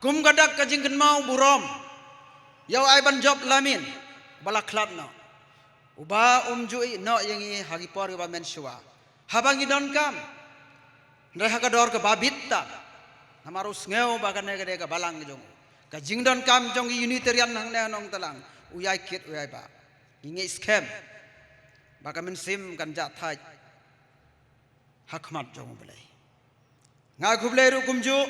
kum ka dak ka jingkynmaw burom ïa u Aibanjop Lamin ba la khlad noh, uba um ju ïehnoh ïa ngi ha ki por kiba mynshuwa haba ngi donkam. Hynrei ha ka dor kaba bit tam, namar u sngew ba kane ka dei ka balang ka jong u, ka jingdonkam jong ki Unitarian hangne ha Nongtalang, u ïai kit u ïai bah. Ngi ngeit skhem ba ka mynsiem kan jah thait ha khmat jong U Blei. Nga ai khublei ruh kumjuh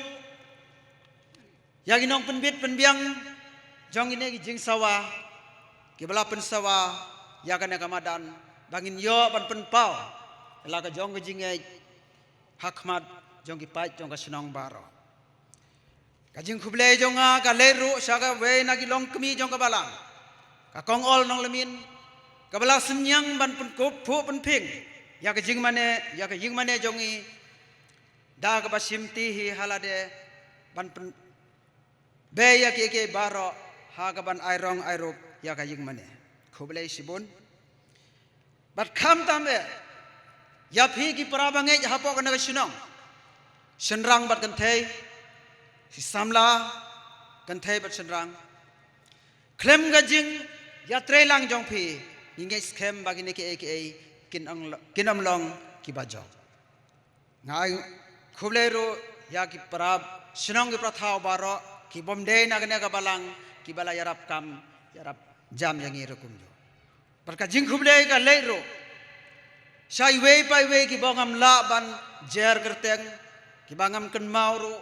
ïa ki nongpynbit pynbiang jong kine ki jingsawa, kiba la pynsawa ïa kane ka madan, ba ngin ïoh ban pynpaw la ka jong ka jingngeit ha khmat jong ki paid jong ka shnong baroh. Ka jingkhublei jong nga ka leit ruh sha kawei na ki longkmie jong ka balang, ka Kong Ol Nonglamin, kaba la synñiang ban pynkup phuh pynphieng ïa ka jingmane, ïa ka jingmane jong ngi, da kaba shimti hi ha lade ban pynbei ïa kiei kiei baroh ha kaban ai rong ai rup ïa ka jingmane. Khublei shibun. Bad khamtam eh ïa phi ki para bangeit hapoh kane ka shnong, shynrang bad kynthei, ki samla, kynthei bad shynrang, khlem ka jingïatreilang jong phi, ngi ngeit skhem ba kine kiei kiei kin ong, kin ym long kiba jop. Nga ai khublei ruh ïa ki para shnong, ki para thaw baroh, ki bym dei na kane ka balang, kiba la ïarap kam, ïarap jam ïa ngi ruh kumjuh. Bad ka jingkhublei ka leit ruh sha iwei pa iwei kiba ngam lah ban jer kyrteng, kiba ngam kynmaw ruh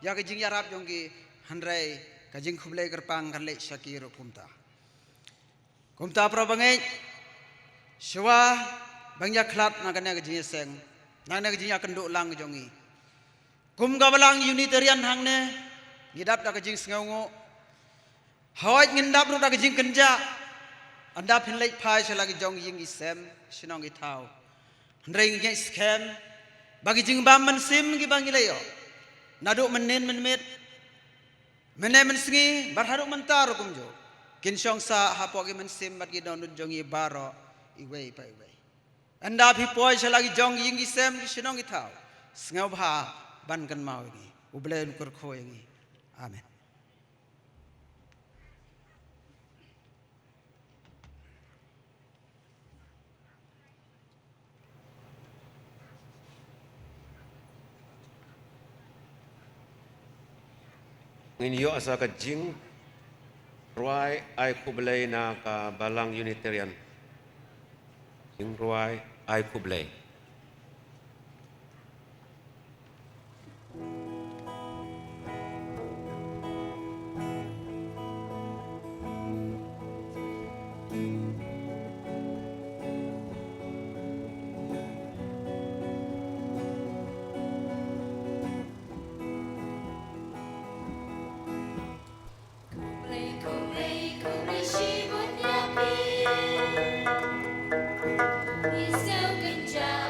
ïa ka jingïarap jong ki, hynrei ka jingkhublei kyrpang ka leit sha ki ruh kumta. Kumta para bangeit, shuwa ban ïakhlad na kane ka jingïaseng, na kane ka jingïakynduh lang jong ngi, kum ka balang Unitarian hangne, ngi dap da ka jingsngewnguh. Hooid, ngin dap ruh da ka jingkynjah. Ynda phin leit phai sha la ki jong ïing ki sem, shnong ki thaw, hynrei ngi ngeit skhem ba ki jingbam mynsiem kiba ngi la ïoh naduh mynnin mynmiet, mynne mynsngi bad haduh mynta ruh kumjuh, kin shong sah hapoh ki mynsiem bad ki dohnud jong ngi baroh, iwei pa iwei. Ynda phi poi sha la ki jong ïing ki sem, ki shnong ki thaw, sngewbha ban kynmaw ïa ngi. U Blei un kyrkhu ïa ngi. Amen. Ngin ïoh sa ka jingrwai ai khublei na ka balang Unitarian. Jingrwai ai khublei. Khublei, khublei, khublei shibun ïa phi. Ngi sngewkynjah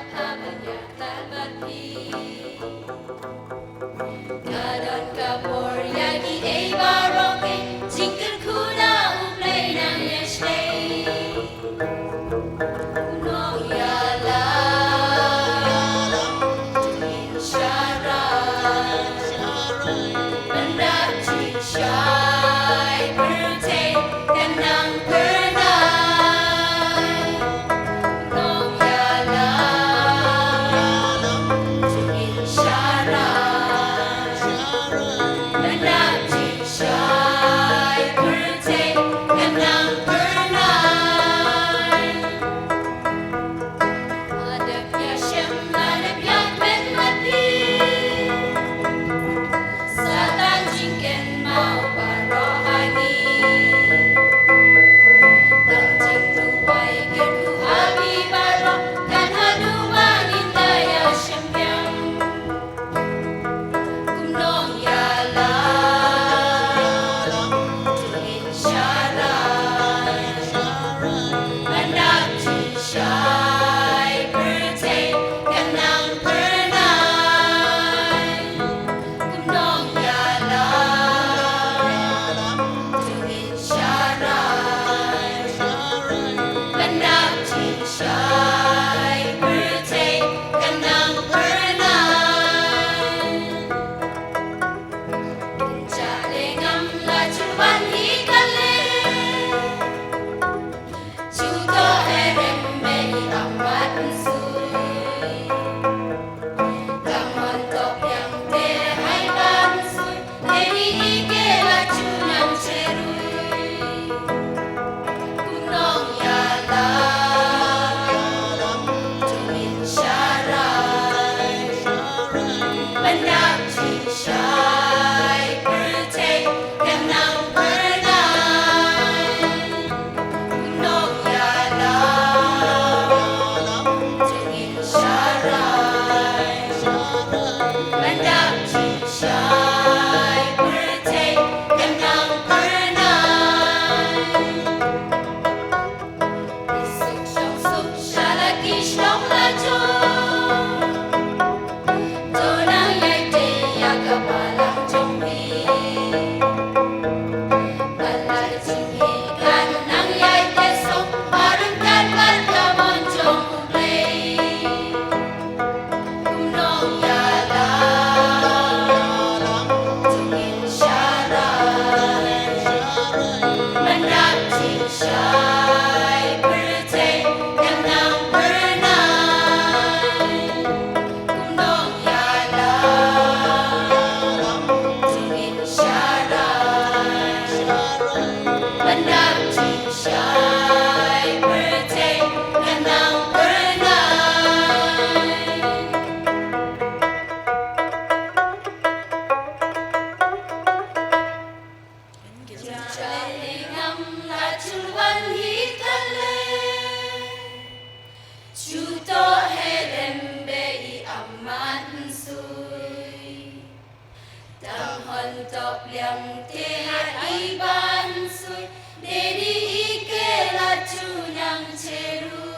Top liang te ha i ban sui, dedi i ke la chu nang cheru.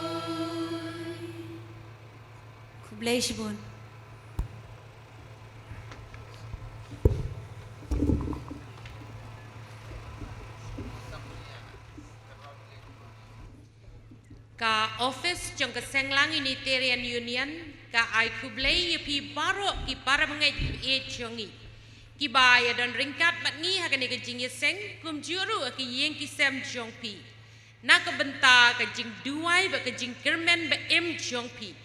Khublei shibun. Ka office jong ka Senglang Unitarian Union ka ai khublei ïa phi baroh ki para bangeit jong ngi kiba ïa don ryngkat bad ngi ha kane ka jingïaseng, kumjuh ruh ha ki ïing ki sem jong phi, na ka bynta ka jingduwai bad ka jingkyrmen ba im jong phi,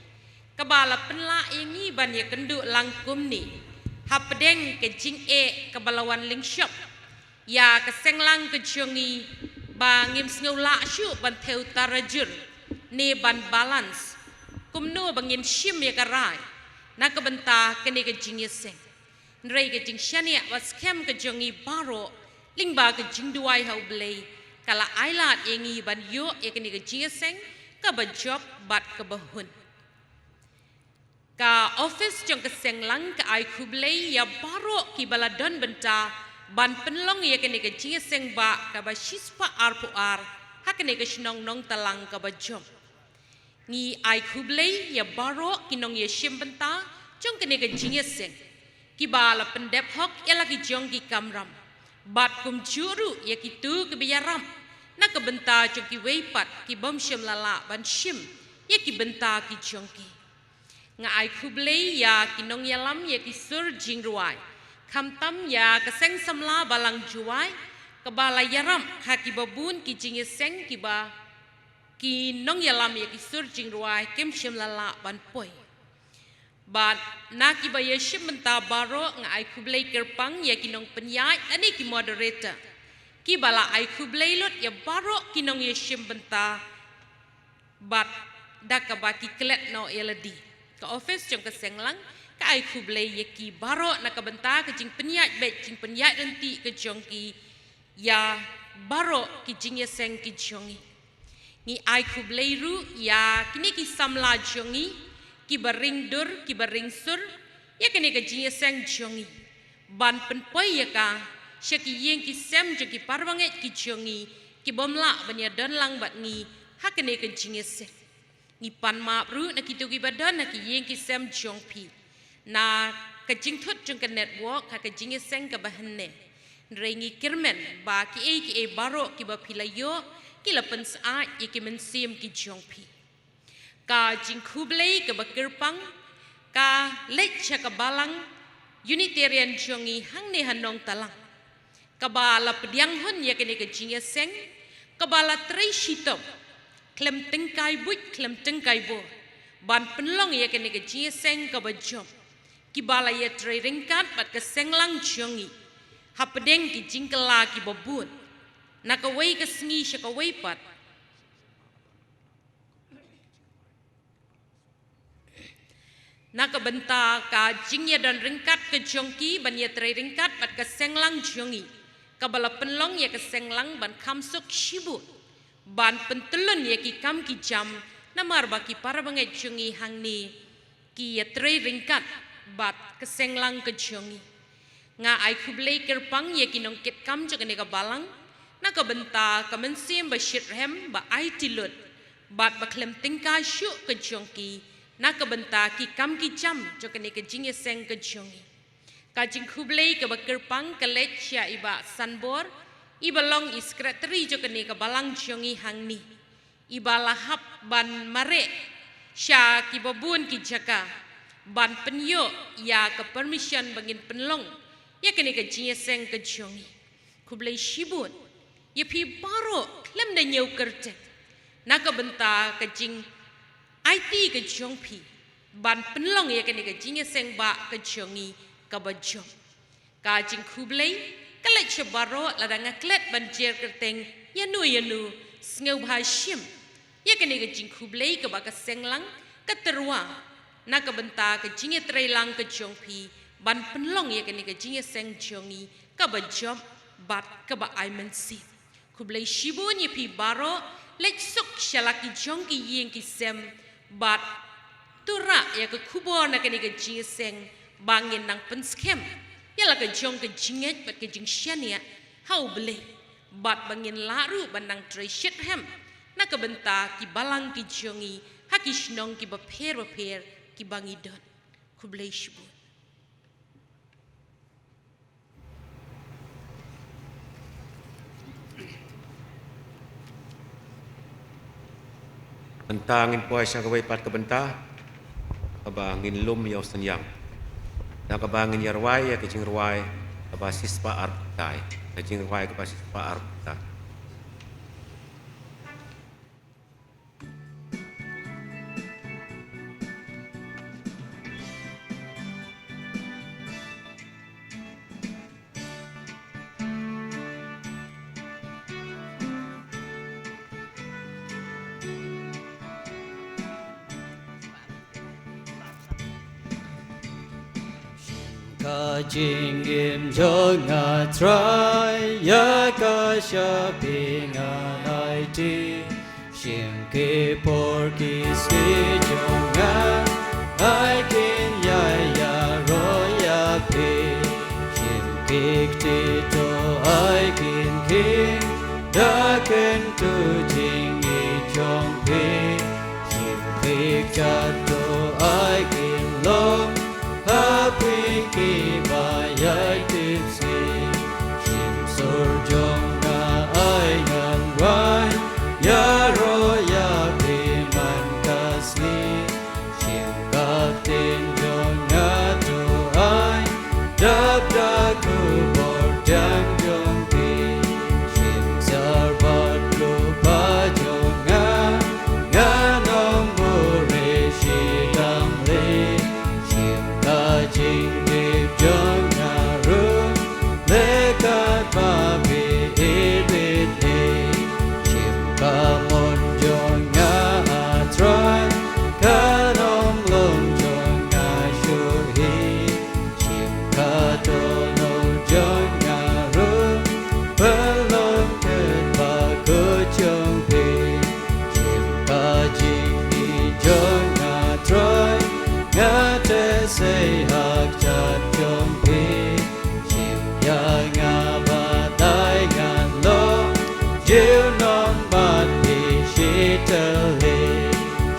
kaba la pynlah ïa ngi ban ïakynduh lang kumne hapdeng ka jingeh kaba la wan lyngshop ïa ka Senglang ka jong ngi, ba ngim sngew lah shuh ban thew tarajur ne ban balance kumno ba ngin shim ïa ka rai na ka bynta kane ka jingïaseng. Hynrei ka jingshaniah ba skhem ka jong ngi baroh lyngba ka jingduwai ha U Blei ka la ailad ïa ngi ban ïoh ïa kane ka jingïaseng kaba jop bad kaba hun. Ka office jong ka Senglang ka ai khublei ïa baroh kiba la don bynta ban pynlong ïa kane ka jingïaseng ba kaba shispah arphew ar ha kane ka shnong Nongtalang kaba jop. Ngi ai khublei ïa baroh ki nongïashim bynta jong kane ka jingïaseng kiba la pyndep hok ïa la ki jong ki kamram bad kumjuh ruh ïa kito kiba ïarap na ka bynta jong kiwei pat ki bym shym la lah ban shim ïa ki bynta ki jong ki. Nga ai khublei ïa ki nongïalam ïa ki sur jingrwai, khamtam ïa ka Seng Samla Balang Jowai kaba la ïarap ha kiba bun ki jingïaseng kiba ki nongïalam ïa ki sur jingrwai kim shym la lah ban poi. Bad na kiba ïashim bynta baroh nga ai khublei kyrpang ïa ki nongpynïaid lane ki moderator kiba la ai khublei lut ïa baroh ki nongïashim bynta bad da kaba ki klet noh ïa lade. Ka office jong ka Senglang ka ai khublei ïa ki baroh na ka bynta ka jingpynïaid beit jingpynïaid ryntih ka jong ki ïa baroh ki jingïaseng ki jong ngi. Ngi ai khublei ruh ïa kine ki samla jong ngi kiba ring dur kiba ring sur ïa kane ka jingïaseng jong ngi ban pynpoi ïa ka sha ki ïing ki sem jong ki para bangeit ki jong ngi ki bym lah ban ïadon lang bad ngi ha kane ka jingïaseng. Ngi pan map ruh na kito kiba don ha ki ïing ki sem jong phi na ka jingthut jong ka network ha ka jingïaseng kaba hynne. Hynrei ngi kyrmen ba kiei kiei baroh kiba phi la ïoh ki la pynsyaid ïa ki mynsiem ki jong phi. Ka jingkhublei kaba kyrpang ka leit sha ka balang Unitarian jong ngi hangne ha Nongtalang kaba la pdiang hun ïa kane ka jingïaseng kaba la trei shitom khlem tyngkai buit khlem tyngkai bor ban pynlong ïa kane ka jingïaseng kaba jop kiba la ïatrei ryngkat bad ka Senglang jong ngi hapdeng ki jingkylla kiba bun na kawei ka sngi sha kawei pat. Na ka bynta ka jingïadon ryngkat ka jong ki ban ïatrei ryngkat bad ka Senglang jong ngi kaba la pynlong ïa ka Senglang ban kham suk shibun ban pyntylun ïa ki kam ki jam namar ba ki para bangeit jong ngi hangne ki ïatrei ryngkat bad ka Senglang ka jong ngi. Nga ai khublei kyrpang ïa ki nongkitkam jong kane ka balang na ka bynta ka mynsiem ba shitrhem ba aiti lut bad ba khlem tyngkai shuh ka jong ki na ka bynta ki kam ki jam jong kane ka jingïaseng ka jong ngi. Ka jingkhublei kaba kyrpang ka leit sha i Bah Sanbor iba long i secretary jong kane ka balang jong ngi hangne. Iba la hap ban mareh sha kiba bun ki jaka ban pynïoh ïa ka permission ba ngin pynlong ïa kane ka jingïaseng ka jong ngi. Khublei shibun ïa phi baroh khlem da ñiew kyrteng na ka bynta ka jingaiti ka jong phi ban pynlong ïa kane ka jingïaseng ba ka jong ngi kaba jop. Ka jingkhublei ka leit sha baroh lada nga klet ban jer kyrteng ïano ïano, sngewbha shim ïa kane ka jingkhublei kaba ka Senglang ka tyrwa na ka bynta ka jingïatreilang ka jong phi ban pynlong ïa kane ka jingïaseng jong ngi kaba jop bad kaba ai mynsiem. Khublei shibun ïa phi baroh, leit suk sha la ki jong ki ïing ki sem bad to rah ïa ka khubor na kane ka jingïaseng ba ngin nang pynskhem ïa la ka jong ka jingngeit bad ka jingshaniah ha U Blei, bad ba ngin lah ruh ban nang trei shitrhem na ka bynta ki balang ki jong ngi ha ki shnong kiba pher bapher kiba ngi don. Khublei shibun. Mynta ngin poi sha kawei pat ka bynta kaba ngin lum ïa u synñiang, da kaba ngin ïa rwai ïa ka jingrwai kaba shispah arphew khyndai, ka jingrwai kaba shispah arphew khyndai. Ka jingim jong nga Trai, ïa ka sha phi ngan aiti. Shim ki por ki sngi jong nga, ai kin ïa ïaroh ïa phi. Shim ki kti to ai kin khih da kyntu jingngeit jong phi. Shim ki kjat to ai kin long ha phi kiba ïai tipsngi. Shim sur jong nga ai ngan rwai ïaroh ïa phi man ka sngi. Shim ka ktien jong nga to ai dap da ka bor jam jong phi. Shim sar bad rupa jong nga, ngan ym buhrieh shi dang lieh. Shim ka jingtip jong nga ruh, leh katba phi i bit i. Shim ka mon jong nga, ah Trai, kan ym long jong nga shuh hi. Shim ka dohnud jong nga ruh, pynlong katba kut jong phi. Shim ka jingngeit jong nga Trai, nga te sei ha kjat jong phi. Shim ïa nga bad ai ngan long junom bad phi shi tylli.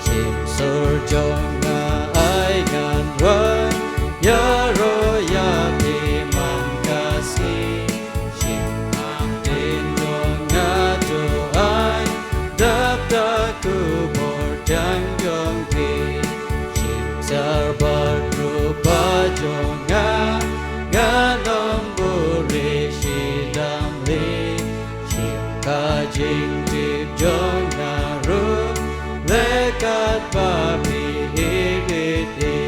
Shim sur jong nga ai ngan rwai ïaroh ïa phi man ka sngi. Shim ka ktien jong nga to ai dap da ka bor jam jong phi. Shim sar bad rupa jong nga, ngan ym buhrieh shi dang lieh. Shim ka jingtip jong nga ruh, leh katba phi i bit i.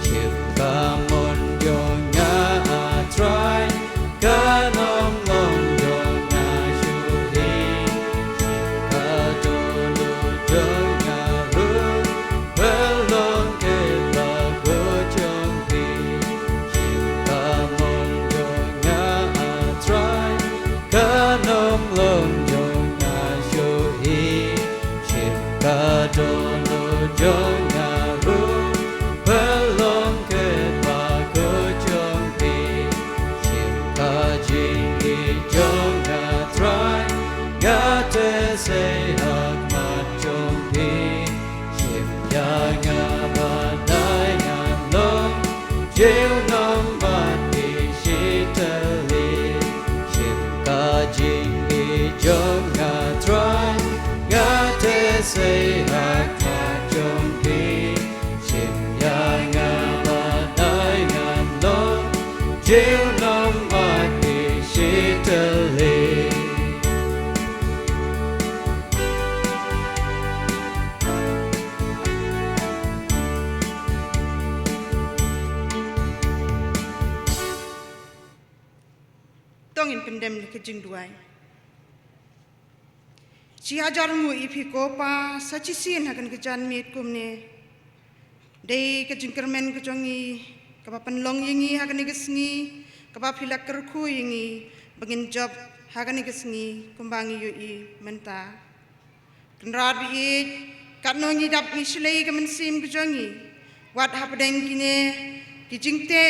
Shim ka mon jong nga, ah Trai, kan ym long jong nga shuh hi. Shim ka dohnud jong nga ruh, pynlong katba kut jong phi. Shim ka mon jong nga, ah Trai, kan ym long jong nga shuh hi. Shim ka dohnud jong nga ruh, pynlong katba kut jong phi. Shim ka jingngeit jong nga Trai, nga te sei ha khmat jong phi. Shim ïa nga bad ai ngan long junom bad phi shi tylli. Shim ka jingngeit jong nga Trai, nga te sei ha khmat jong phi. Shim ïa nga bad ai ngan long junom bad phi shi tylli. To ngin pyndem ïa ka jingduwai. Shi hajar nguh ïa phi ko Pa, sa shisien ha kane ka janmiet kumne. Dei ka jingkyrmen ka jong ngi, kaba pynlong ïa ngi ha kane ka sngi, kaba phi la kyrkhu ïa ngi, ba ngin jop ha kane ka sngi, kumba ngi ïohi mynta. Kynrad baieit, katno ngi dap ngi shlei ka mynsiem ka jong ngi. Wat hapdeng kine ki jingteh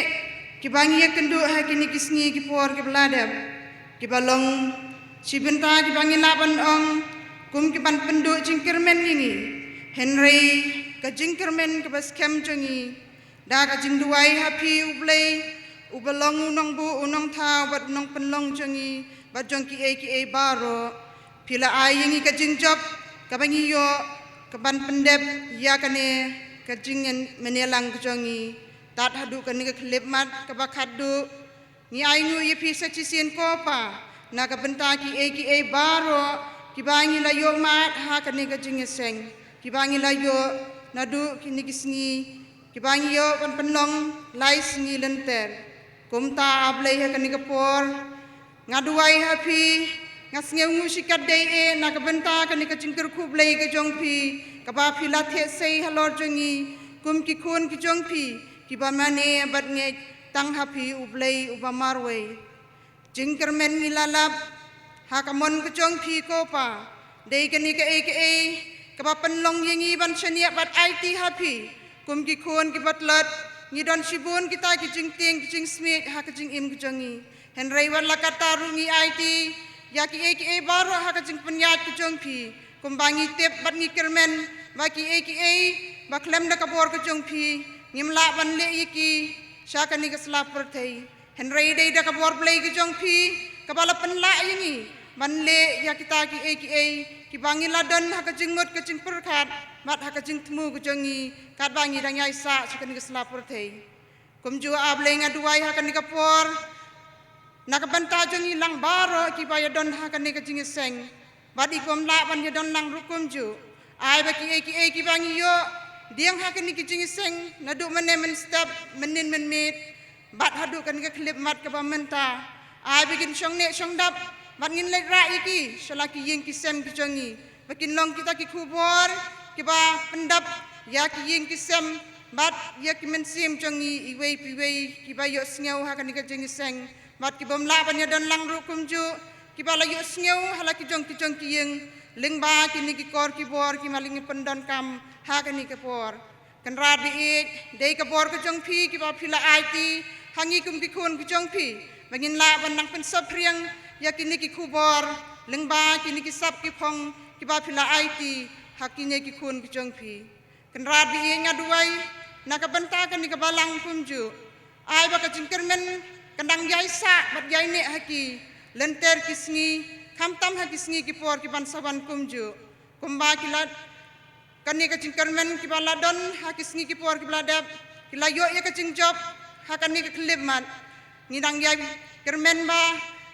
Kiba ngi ïakynduh ha kine ki sngi ki por kiba la dep, kiba long shi bynta kiba ngi lah ban ong kum ki ban pynduh jingkyrmen ïa ngi. Hynrei ka jingkyrmen kaba skhem jong ngi da ka jingduwai ha phi U Blei, uba long u nongbuh, u nongthaw bad u nongpynlong jong ngi bad jong kiei kiei baroh. Phi la ai ïa ngi ka jingjop kaba ngi ïoh ka ban pyndep ïa kane ka jingmane lang ka jong ngi. Tad haduh kane ka khyllip mat kaba khatduh, ngi ainguh ïa phi sa shisien ko Pa na ka bynta kiei kiei baroh kiba ngi la ïoh mad ha kane ka jingïaseng, kiba ngi la ïoh naduh kine ki sngi, kiba ngi ïoh ban pynlong lai sngi lynter. Kumta A Blei, ha kane ka por nga duwai ha phi, nga sngewnguh shikatdei eh na ka bynta kane ka jingkyrkhu Blei ka jong phi kaba phi la theh sei halor jong ngi kum ki khun ki jong phi kiba mane bad ngeit tang ha phi U Blei uba marwei. Jingkyrmen ngi la lap ha ka mon ka jong phi ko Pa. Dei kane kaei kaei kaba pynlong ïa ngi ban shaniah bad aiti ha phi. Kum ki khun kiba tlot, ngi don shibun kita ki jingtieng ki jingsmiej ha ka jingim ka jong ngi. Hynrei wat la katta ruh ngi aiti ïa kiei kiei baroh ha ka jingpynïaid ka jong phi. Kumba ngi tip bad ngi kyrmen ba kiei kiei ba khlem da ka bor ka jong phi ngim lah ban leh ïa ki sha kane ka sla pyrthei. Hynrei dei da ka bor Blei ka jong phi kaba la pynlah ïa ngi ban leh ïa kita kiei kiei kiba ngi la don ha ka jingmut ka jingpyrkhat bad ha ka jingthmu ka jong ngi katba ngi dang ïaisah sha kane ka sla pyrthei. Kumjuh A Blei, nga duwai ha kane ka por na ka bynta jong ngi lang baroh kiba ïadon ha kane ka jingïaseng bad i bym lah ban ïadon lang ruh kumjuh. Ai ba kiei kiei kiba ngi ïoh dieng ha kane ka jingïaseng naduh mynne mynstep, mynnin mynmiet bad haduh kane ka khyllip mat kaba mynta, ai ba kin shong neh shong dap bad ngin leit rah ïa ki sha la ki ïing ki sem ki jong ngi, ba kin long kita ki khubor kiba pyndap ïa ki ïing ki sem bad ïa ki mynsiem jong ngi iwei pa iwei kiba ïohsngew ha kane ka jingïaseng bad ki bym lah ban ïadon lang ruh kumjuh, kiba la ïohsngew ha la ki jong ki jong ki ïing lyngba kine ki kor ki bor kiba la ngi pyndonkam ha kane ka por. Kynrad ba ïeit, dei ka bor ka jong phi kiba phi la aiti ha ngi kum ki khun ki jong phi ba ngin lah ban nang pynsaphriang ïa kine ki khubor lyngba kine ki sap ki phong kiba phi la aiti ha kine ki khun ki jong phi. Kynrad ba ïeit, nga duwai na ka bynta kane ka balang kumjuh, ai ba ka jingkyrmen kan dang ïaisah bad ïaineh ha ki lynter ki sngi, khamtam ha ki sngi ki por ki ban sa wan kumjuh. Kumba ki la kane ka jingkyrmen kiba la don ha ki sngi ki por kiba la dep, ki la ïoh ïa ka jingjop ha kane ka khyllip mat. Ngi dang ïai kyrmen ba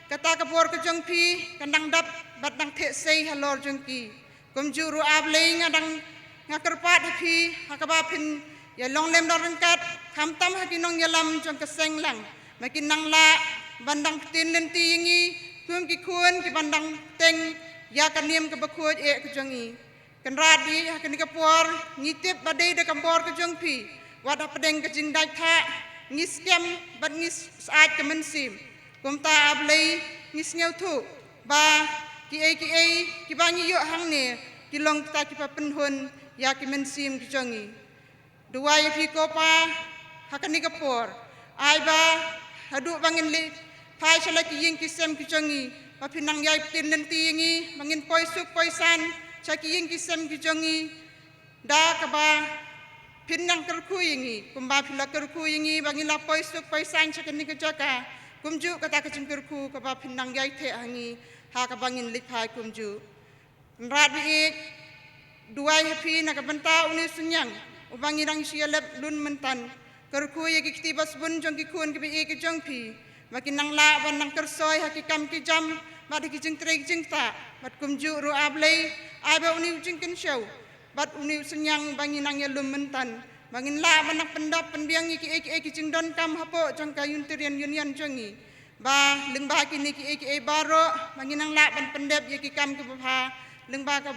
kata ka bor ka jong phi kan dang dap bad dang theh sei halor jong ki. Kumjuh ruh A Blei, nga dang, nga kyrpad ha phi ha kaba phin ïalong lem dang ryngkat khamtam ha ki nongïalam jong ka seng lang, ba kin nang lah ban dang ktien lynti ïa ngi kum ki khun ki ban dang teng ïa ka niam kaba khuid eh ka jong ngi. Kynrad ba ïeit, ha kane ka por ngi tip ba dei da ka bor ka jong phi wat hapdeng ka jingdait thah ngi skhem bad ngi syaid ka mynsiem. Kumta A Blei, ngi sngewthuh ba kiei kiei kiba ngi ïoh hangne ki long kita kiba pynhun ïa ki mynsiem ki jong ngi. Duwai ïa phi ko Pa ha kane ka por, ai ba haduh ba ngin leit phai sha la ki ïing ki sem ki jong ngi, ba phin nang ïai ktien lynti ïa ngi ba ngin poi suk poi san sha ki ïing ki sem ki jong ngi da kaba phin nang kyrkhu ïa ngi kumba phi la kyrkhu ïa ngi ba ngin la poi suk poi san sha kane ka jaka. Kumjuh kata ka jingkyrkhu kaba phin nang ïai theh ha ngi ha kaba ngin leit phai kumjuh. Kynrad ba ïeit, duwai ha phi na ka bynta une u synñiang uba ngi dang shu ïaleh lum mynta. Kyrkhu ïa ki kti basbun jong ki khun kiba ïeit ki jong phi, ba kin nang lah ban nang kyrsoi ha ki kam ki jam bad ha ki jingtrei ki jingktah. Bad kumjuh ruh A Blei, ai ba une u jingkynshew bad une u synñiang ba ngi nang ïalum mynta, ba ngin lah ban nang pyndap pynbiang ïa kiei kiei ki jingdonkam hapoh jong ka Unitarian Union jong ngi. Ba lyngba kine kiei kiei baroh ba ngin nang lah ban pyndep ïa ki kam kiba bha lyngba ka,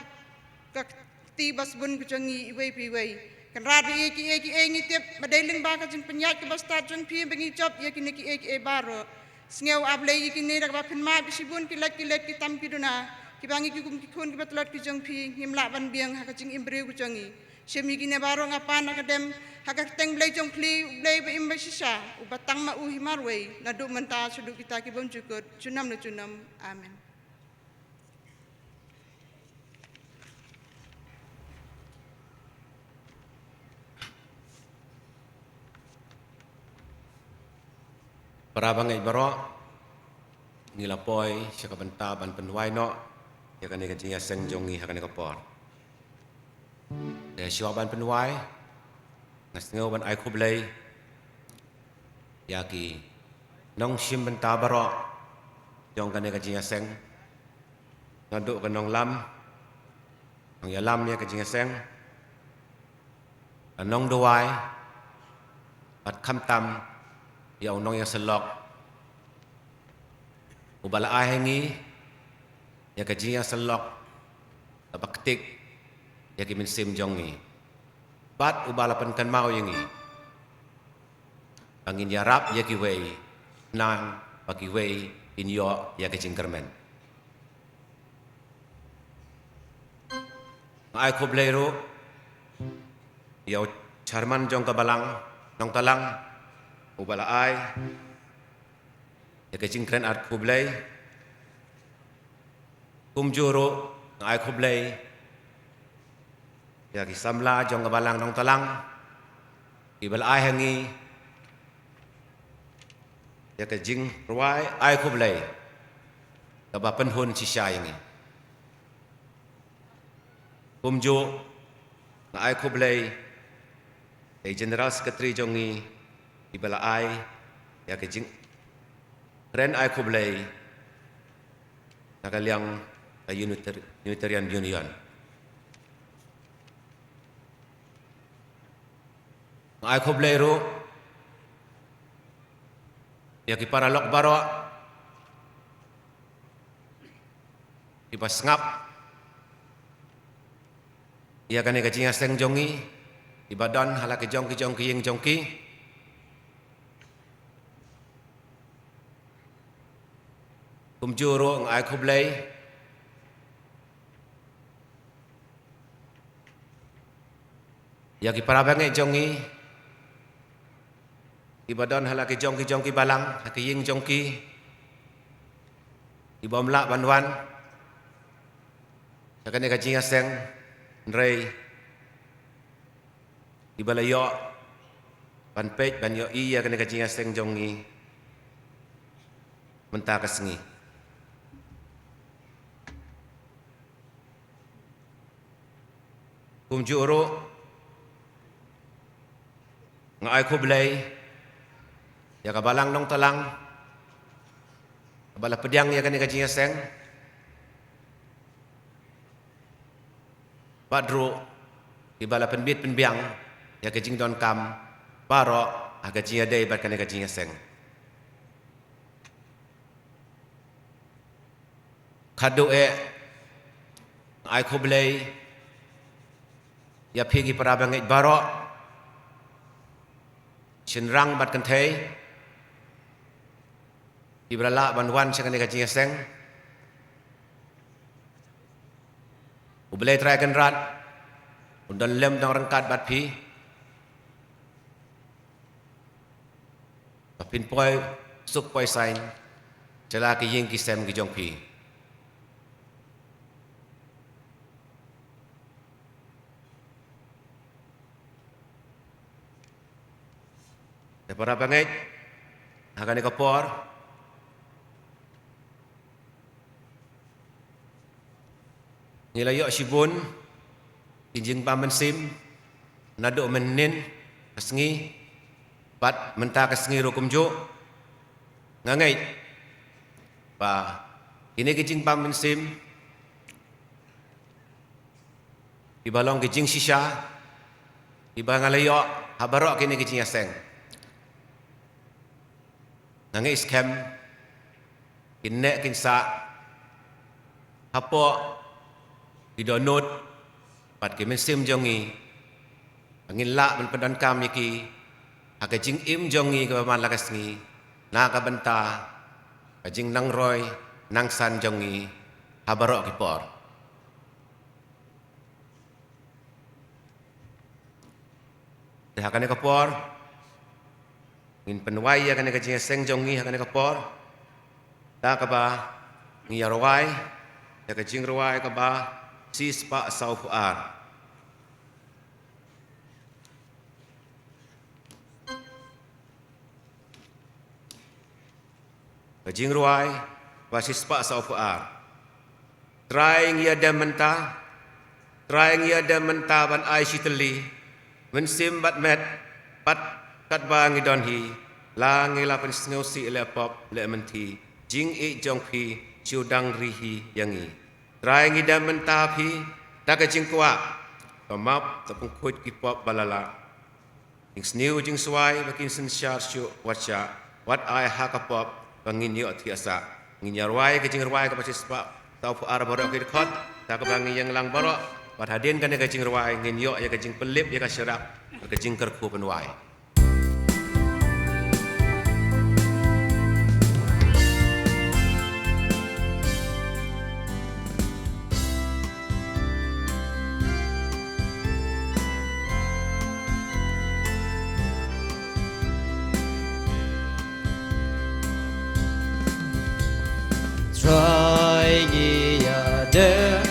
ka kti basbun ka jong ngi iwei pa iwei. Kynrad ba ïa kiei kiei ngi tip ba dei lyngba ka jingpynïaid kaba stad jong phi ba ngi jop ïa kine kiei kiei baroh. Sngew A Blei ïa kine da kaba phin map ïa shibun ki lait ki lait ki tam ki duna kiba ngi ki kum ki khun kiba tlot ki jong phi ngim lah ban biang ha ka jingim briew ka jong ngi. Shim ïa kine baroh nga pan nga kdem ha ka kyrteng Blei jong phi, U Blei ba im ba shisha, uba tang ma u hi marwei, naduh mynta shaduh kita ki bymjukut, junom la junom. Amen. Para bangeit baroh, ngi la poi sha ka bynta ban pynduwai noh ïa kane ka jingïaseng jong ngi ha kane ka por. Te shuwa ban pynduwai, nga sngew ban ai khublei ïa ki nongshim bynta baroh jong kane ka jingïaseng, naduh ka nonglam, nongïalam ïa ka jingïaseng, ka nongduwai, bad khamtam ïa u nongïasyllok uba la ai ha ngi ïa ka jingïasyllok kaba ktik ïa ki mynsiem jong ngi, bad uba la pynkynmaw ïa ngi ba ngin ïarap ïa kiwei, nang ba kiwei kin ïoh ïa ka jingkyrmen. Nga ai khublei ruh ïa u chairman jong ka balang Nongtalang, uba la ai ïa ka jingkren ar khublei. Kumjuh ruh nga ai khublei ïa ki samla jong ka balang Nongtalang, kiba la ai ha ngi ïa ka jingrwai ai khublei kaba pynhun shisha ïa ngi. Kumjuh nga ai khublei ïa i General Secretary jong ngi, iba la ai ïa ka jingkren ai khublei na ka liang ka Unitar-, Unitarian Union. Nga ai khublei ruh ïa ki paralok baroh kiba sngap ïa kane ka jingïaseng jong ngi, kiba don ha la ki jong ki jong ki ïing jong ki. Kumjuh ruh nga ai khublei ïa ki para bangeit jong ngi, kiba don ha la ki jong ki jong ki balang, ha ki ïing jong ki, kibym lah ban wan sha kane ka jingïaseng, hynrei kiba la ïoh ban peit ban ïohi ïa kane ka jingïaseng jong ngi mynta ka sngi. Kumjuh ruh nga ai khublei ïa ka balang Nongtalang, kaba la pdiang ïa kane ka jingïaseng, bad ruh kiba la pynbit pynbiang ïa ka jingdonkam baroh ha ka jingïadei bad kane ka jingïaseng. Khatduh eh, nga ai khublei ïa phi ki para bangeit baroh, shynrang bad kynthei, kiba la lah ban wan sha kane ka jingïaseng. U Blei Trai Kynrad un don lem don ryngkat bad phi, ba phin poi suk poi saiñ sha la ki ïing ki sem ki jong phi. Te para bangeit, ha kane ka por ngi la ïoh shibun ki jingpynmynsiem naduh mynhynnin ka sngi bad mynta ka sngi ruh kumjuh. Nga ngeit ba kine ki jingpynmynsiem kiba long ki jingshisha kiba nga la ïoh ha baroh kine ki jingïaseng. Nga ngeit skhem kin neh kin sah hapoh ki dohnud bad ki mynsiem jong ngi, ba ngin lah ban pyndonkam ïa ki ha ka jingim jong ngi kaba man la ka sngi, na ka bynta ka jingnang roi nang san jong ngi ha baroh ki por. Ha kane ka por ngin pynwai ïa kane ka jingïaseng jong ngi ha kane ka por, da kaba ngi ïa rwai ïa ka jingrwai kaba shispah sawphew ar. Ka jingrwai ba shispah sawphew ar. Trai ngi ïa dem mynta, Trai ngi ïa dem mynta ban ai shi tylli, mynsiem bad met, bad katba ngi don hi, la ngi la pynsngewsih leh pop leh mynthi, jingïeit jong phi shu dang ri hi ïa ngi. Trai ngi dem mynta phi, da ka jingkwah, ka map, ka pynkhuid ki pop ba la lah. Jingsniew jingswai ba kin synshar shuh wat shah, wat ai ha ka pop ba ngin ïoh thiah sah. Ngin ïa rwai ka jingrwai kaba shispah sawphew ar baroh ki dkhot, da kaba ngin ïeng lang baroh, bad hadien kane ka jingrwai ngin ïoh ïa ka jingpyllip ïa ka sharak, ka jingkyrkhu pynwai. Trai ngi ïa dem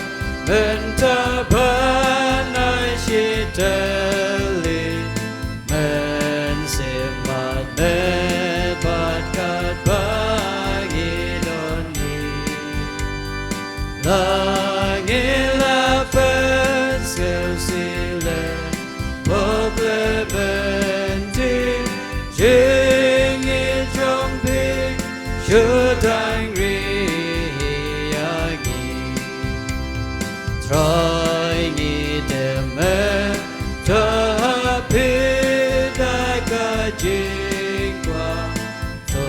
mynta ban ai shi tylli, mynsiem bad met bad katba ngi don hi. La ngi la pynsngewsih leh pop leh mynthi, jingïeit jong phi shu dang ri hi ïa ngi. Trai ngi dem mynta ha phi da ka jingkwah, to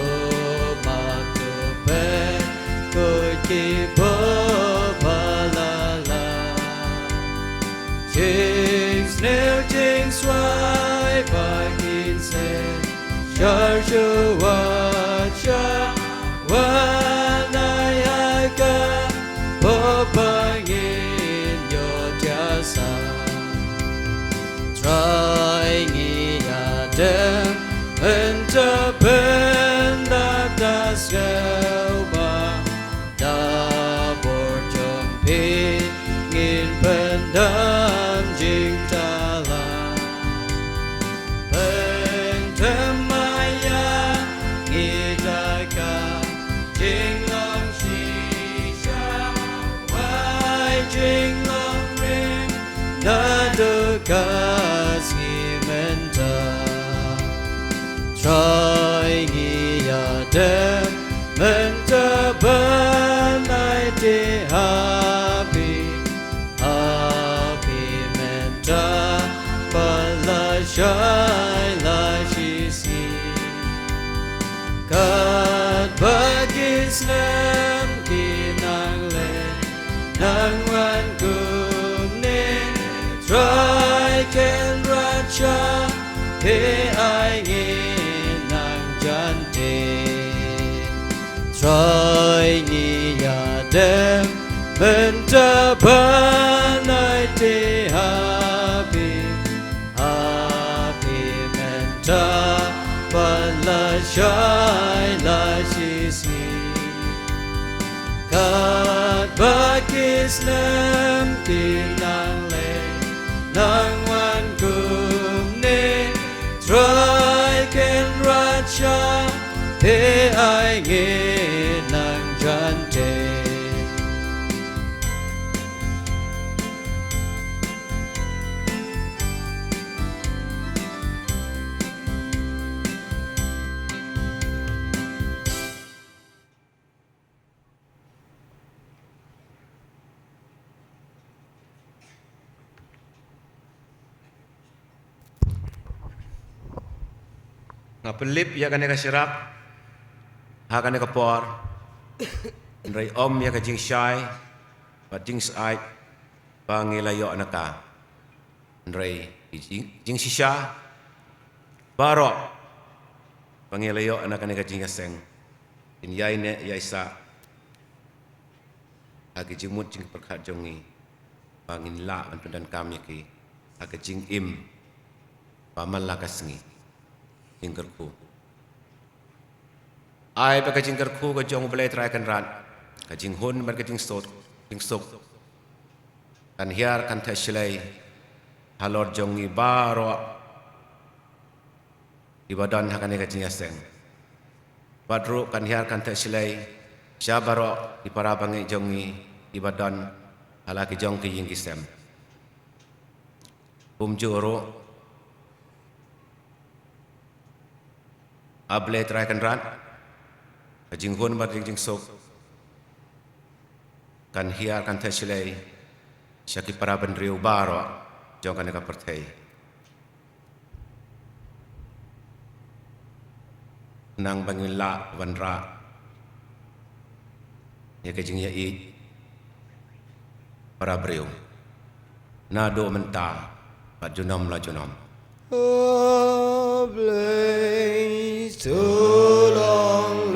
map to pynkuid ki pop ba la lah. Jingsniew jingswai ba kin synshar shuh wat shah, wat ai ha ka pop ba ngin ïoh thiah sah. Trai ngi ïa dem mynta, pyndap da sngewbha, da bor jong phi ngin pyndam jingthala. Pynthymmai ïa ngi da ka jinglong shisha, wai jinglong rim naduh ka sngi mynta. Trai ngi ïa dem mynta ban aiti ha phi, ha phi mynta bad lashai lashisngi. Katba ki snem ki nang leit nang wan kumne, Trai Kynrad shah phi ai ngi nang jan te. Trai ngi ïa dem mynta ban aiti ha phi, ha phi mynta bad lashai lashisngi. Katba ki snem ki nang leit nang wan kumne, Trai Kynrad shah phi ai ngi nang jan te. Nga pynlip ïa kane ka sharak ha kane ka por, hynrei ym ïa ka jingshai bad jingsyaid ba ngi la ïoh na ka. Hynrei ki jing, jingshisha baroh ba ngi la ïoh na kane ka jingïaseng, kin ïai neh ïai sah ha ki jingmut jingpyrkhat jong ngi, ba ngin lah ban pyndonkam ïa ki ha ka jingim ba man la ka sngi. Jingkyrkhu. Ai ba ka jingkyrkhu ka jong U Blei Trai Kynrad, ka jinghun bad ka jingsuk, jingsuk kan hiar kan theh shlei halor jong ngi baroh kiba don ha kane ka jingïaseng. Bad ruh kan hiar kan theh shlei sha baroh ki para bangeit jong ngi kiba don ha la ki jong ki ïing ki sem. Kumjuh ruh, A Blei Trai Kynrad, ka jinghun bad ka jingsuk kan hiar kan theh shlei sha ki para bynriew baroh jong kane ka pyrthei. Nang ba ngin lah wanrah ïa ka jingïaid para briew naduh mynta bad junom la junom. A Blei, so long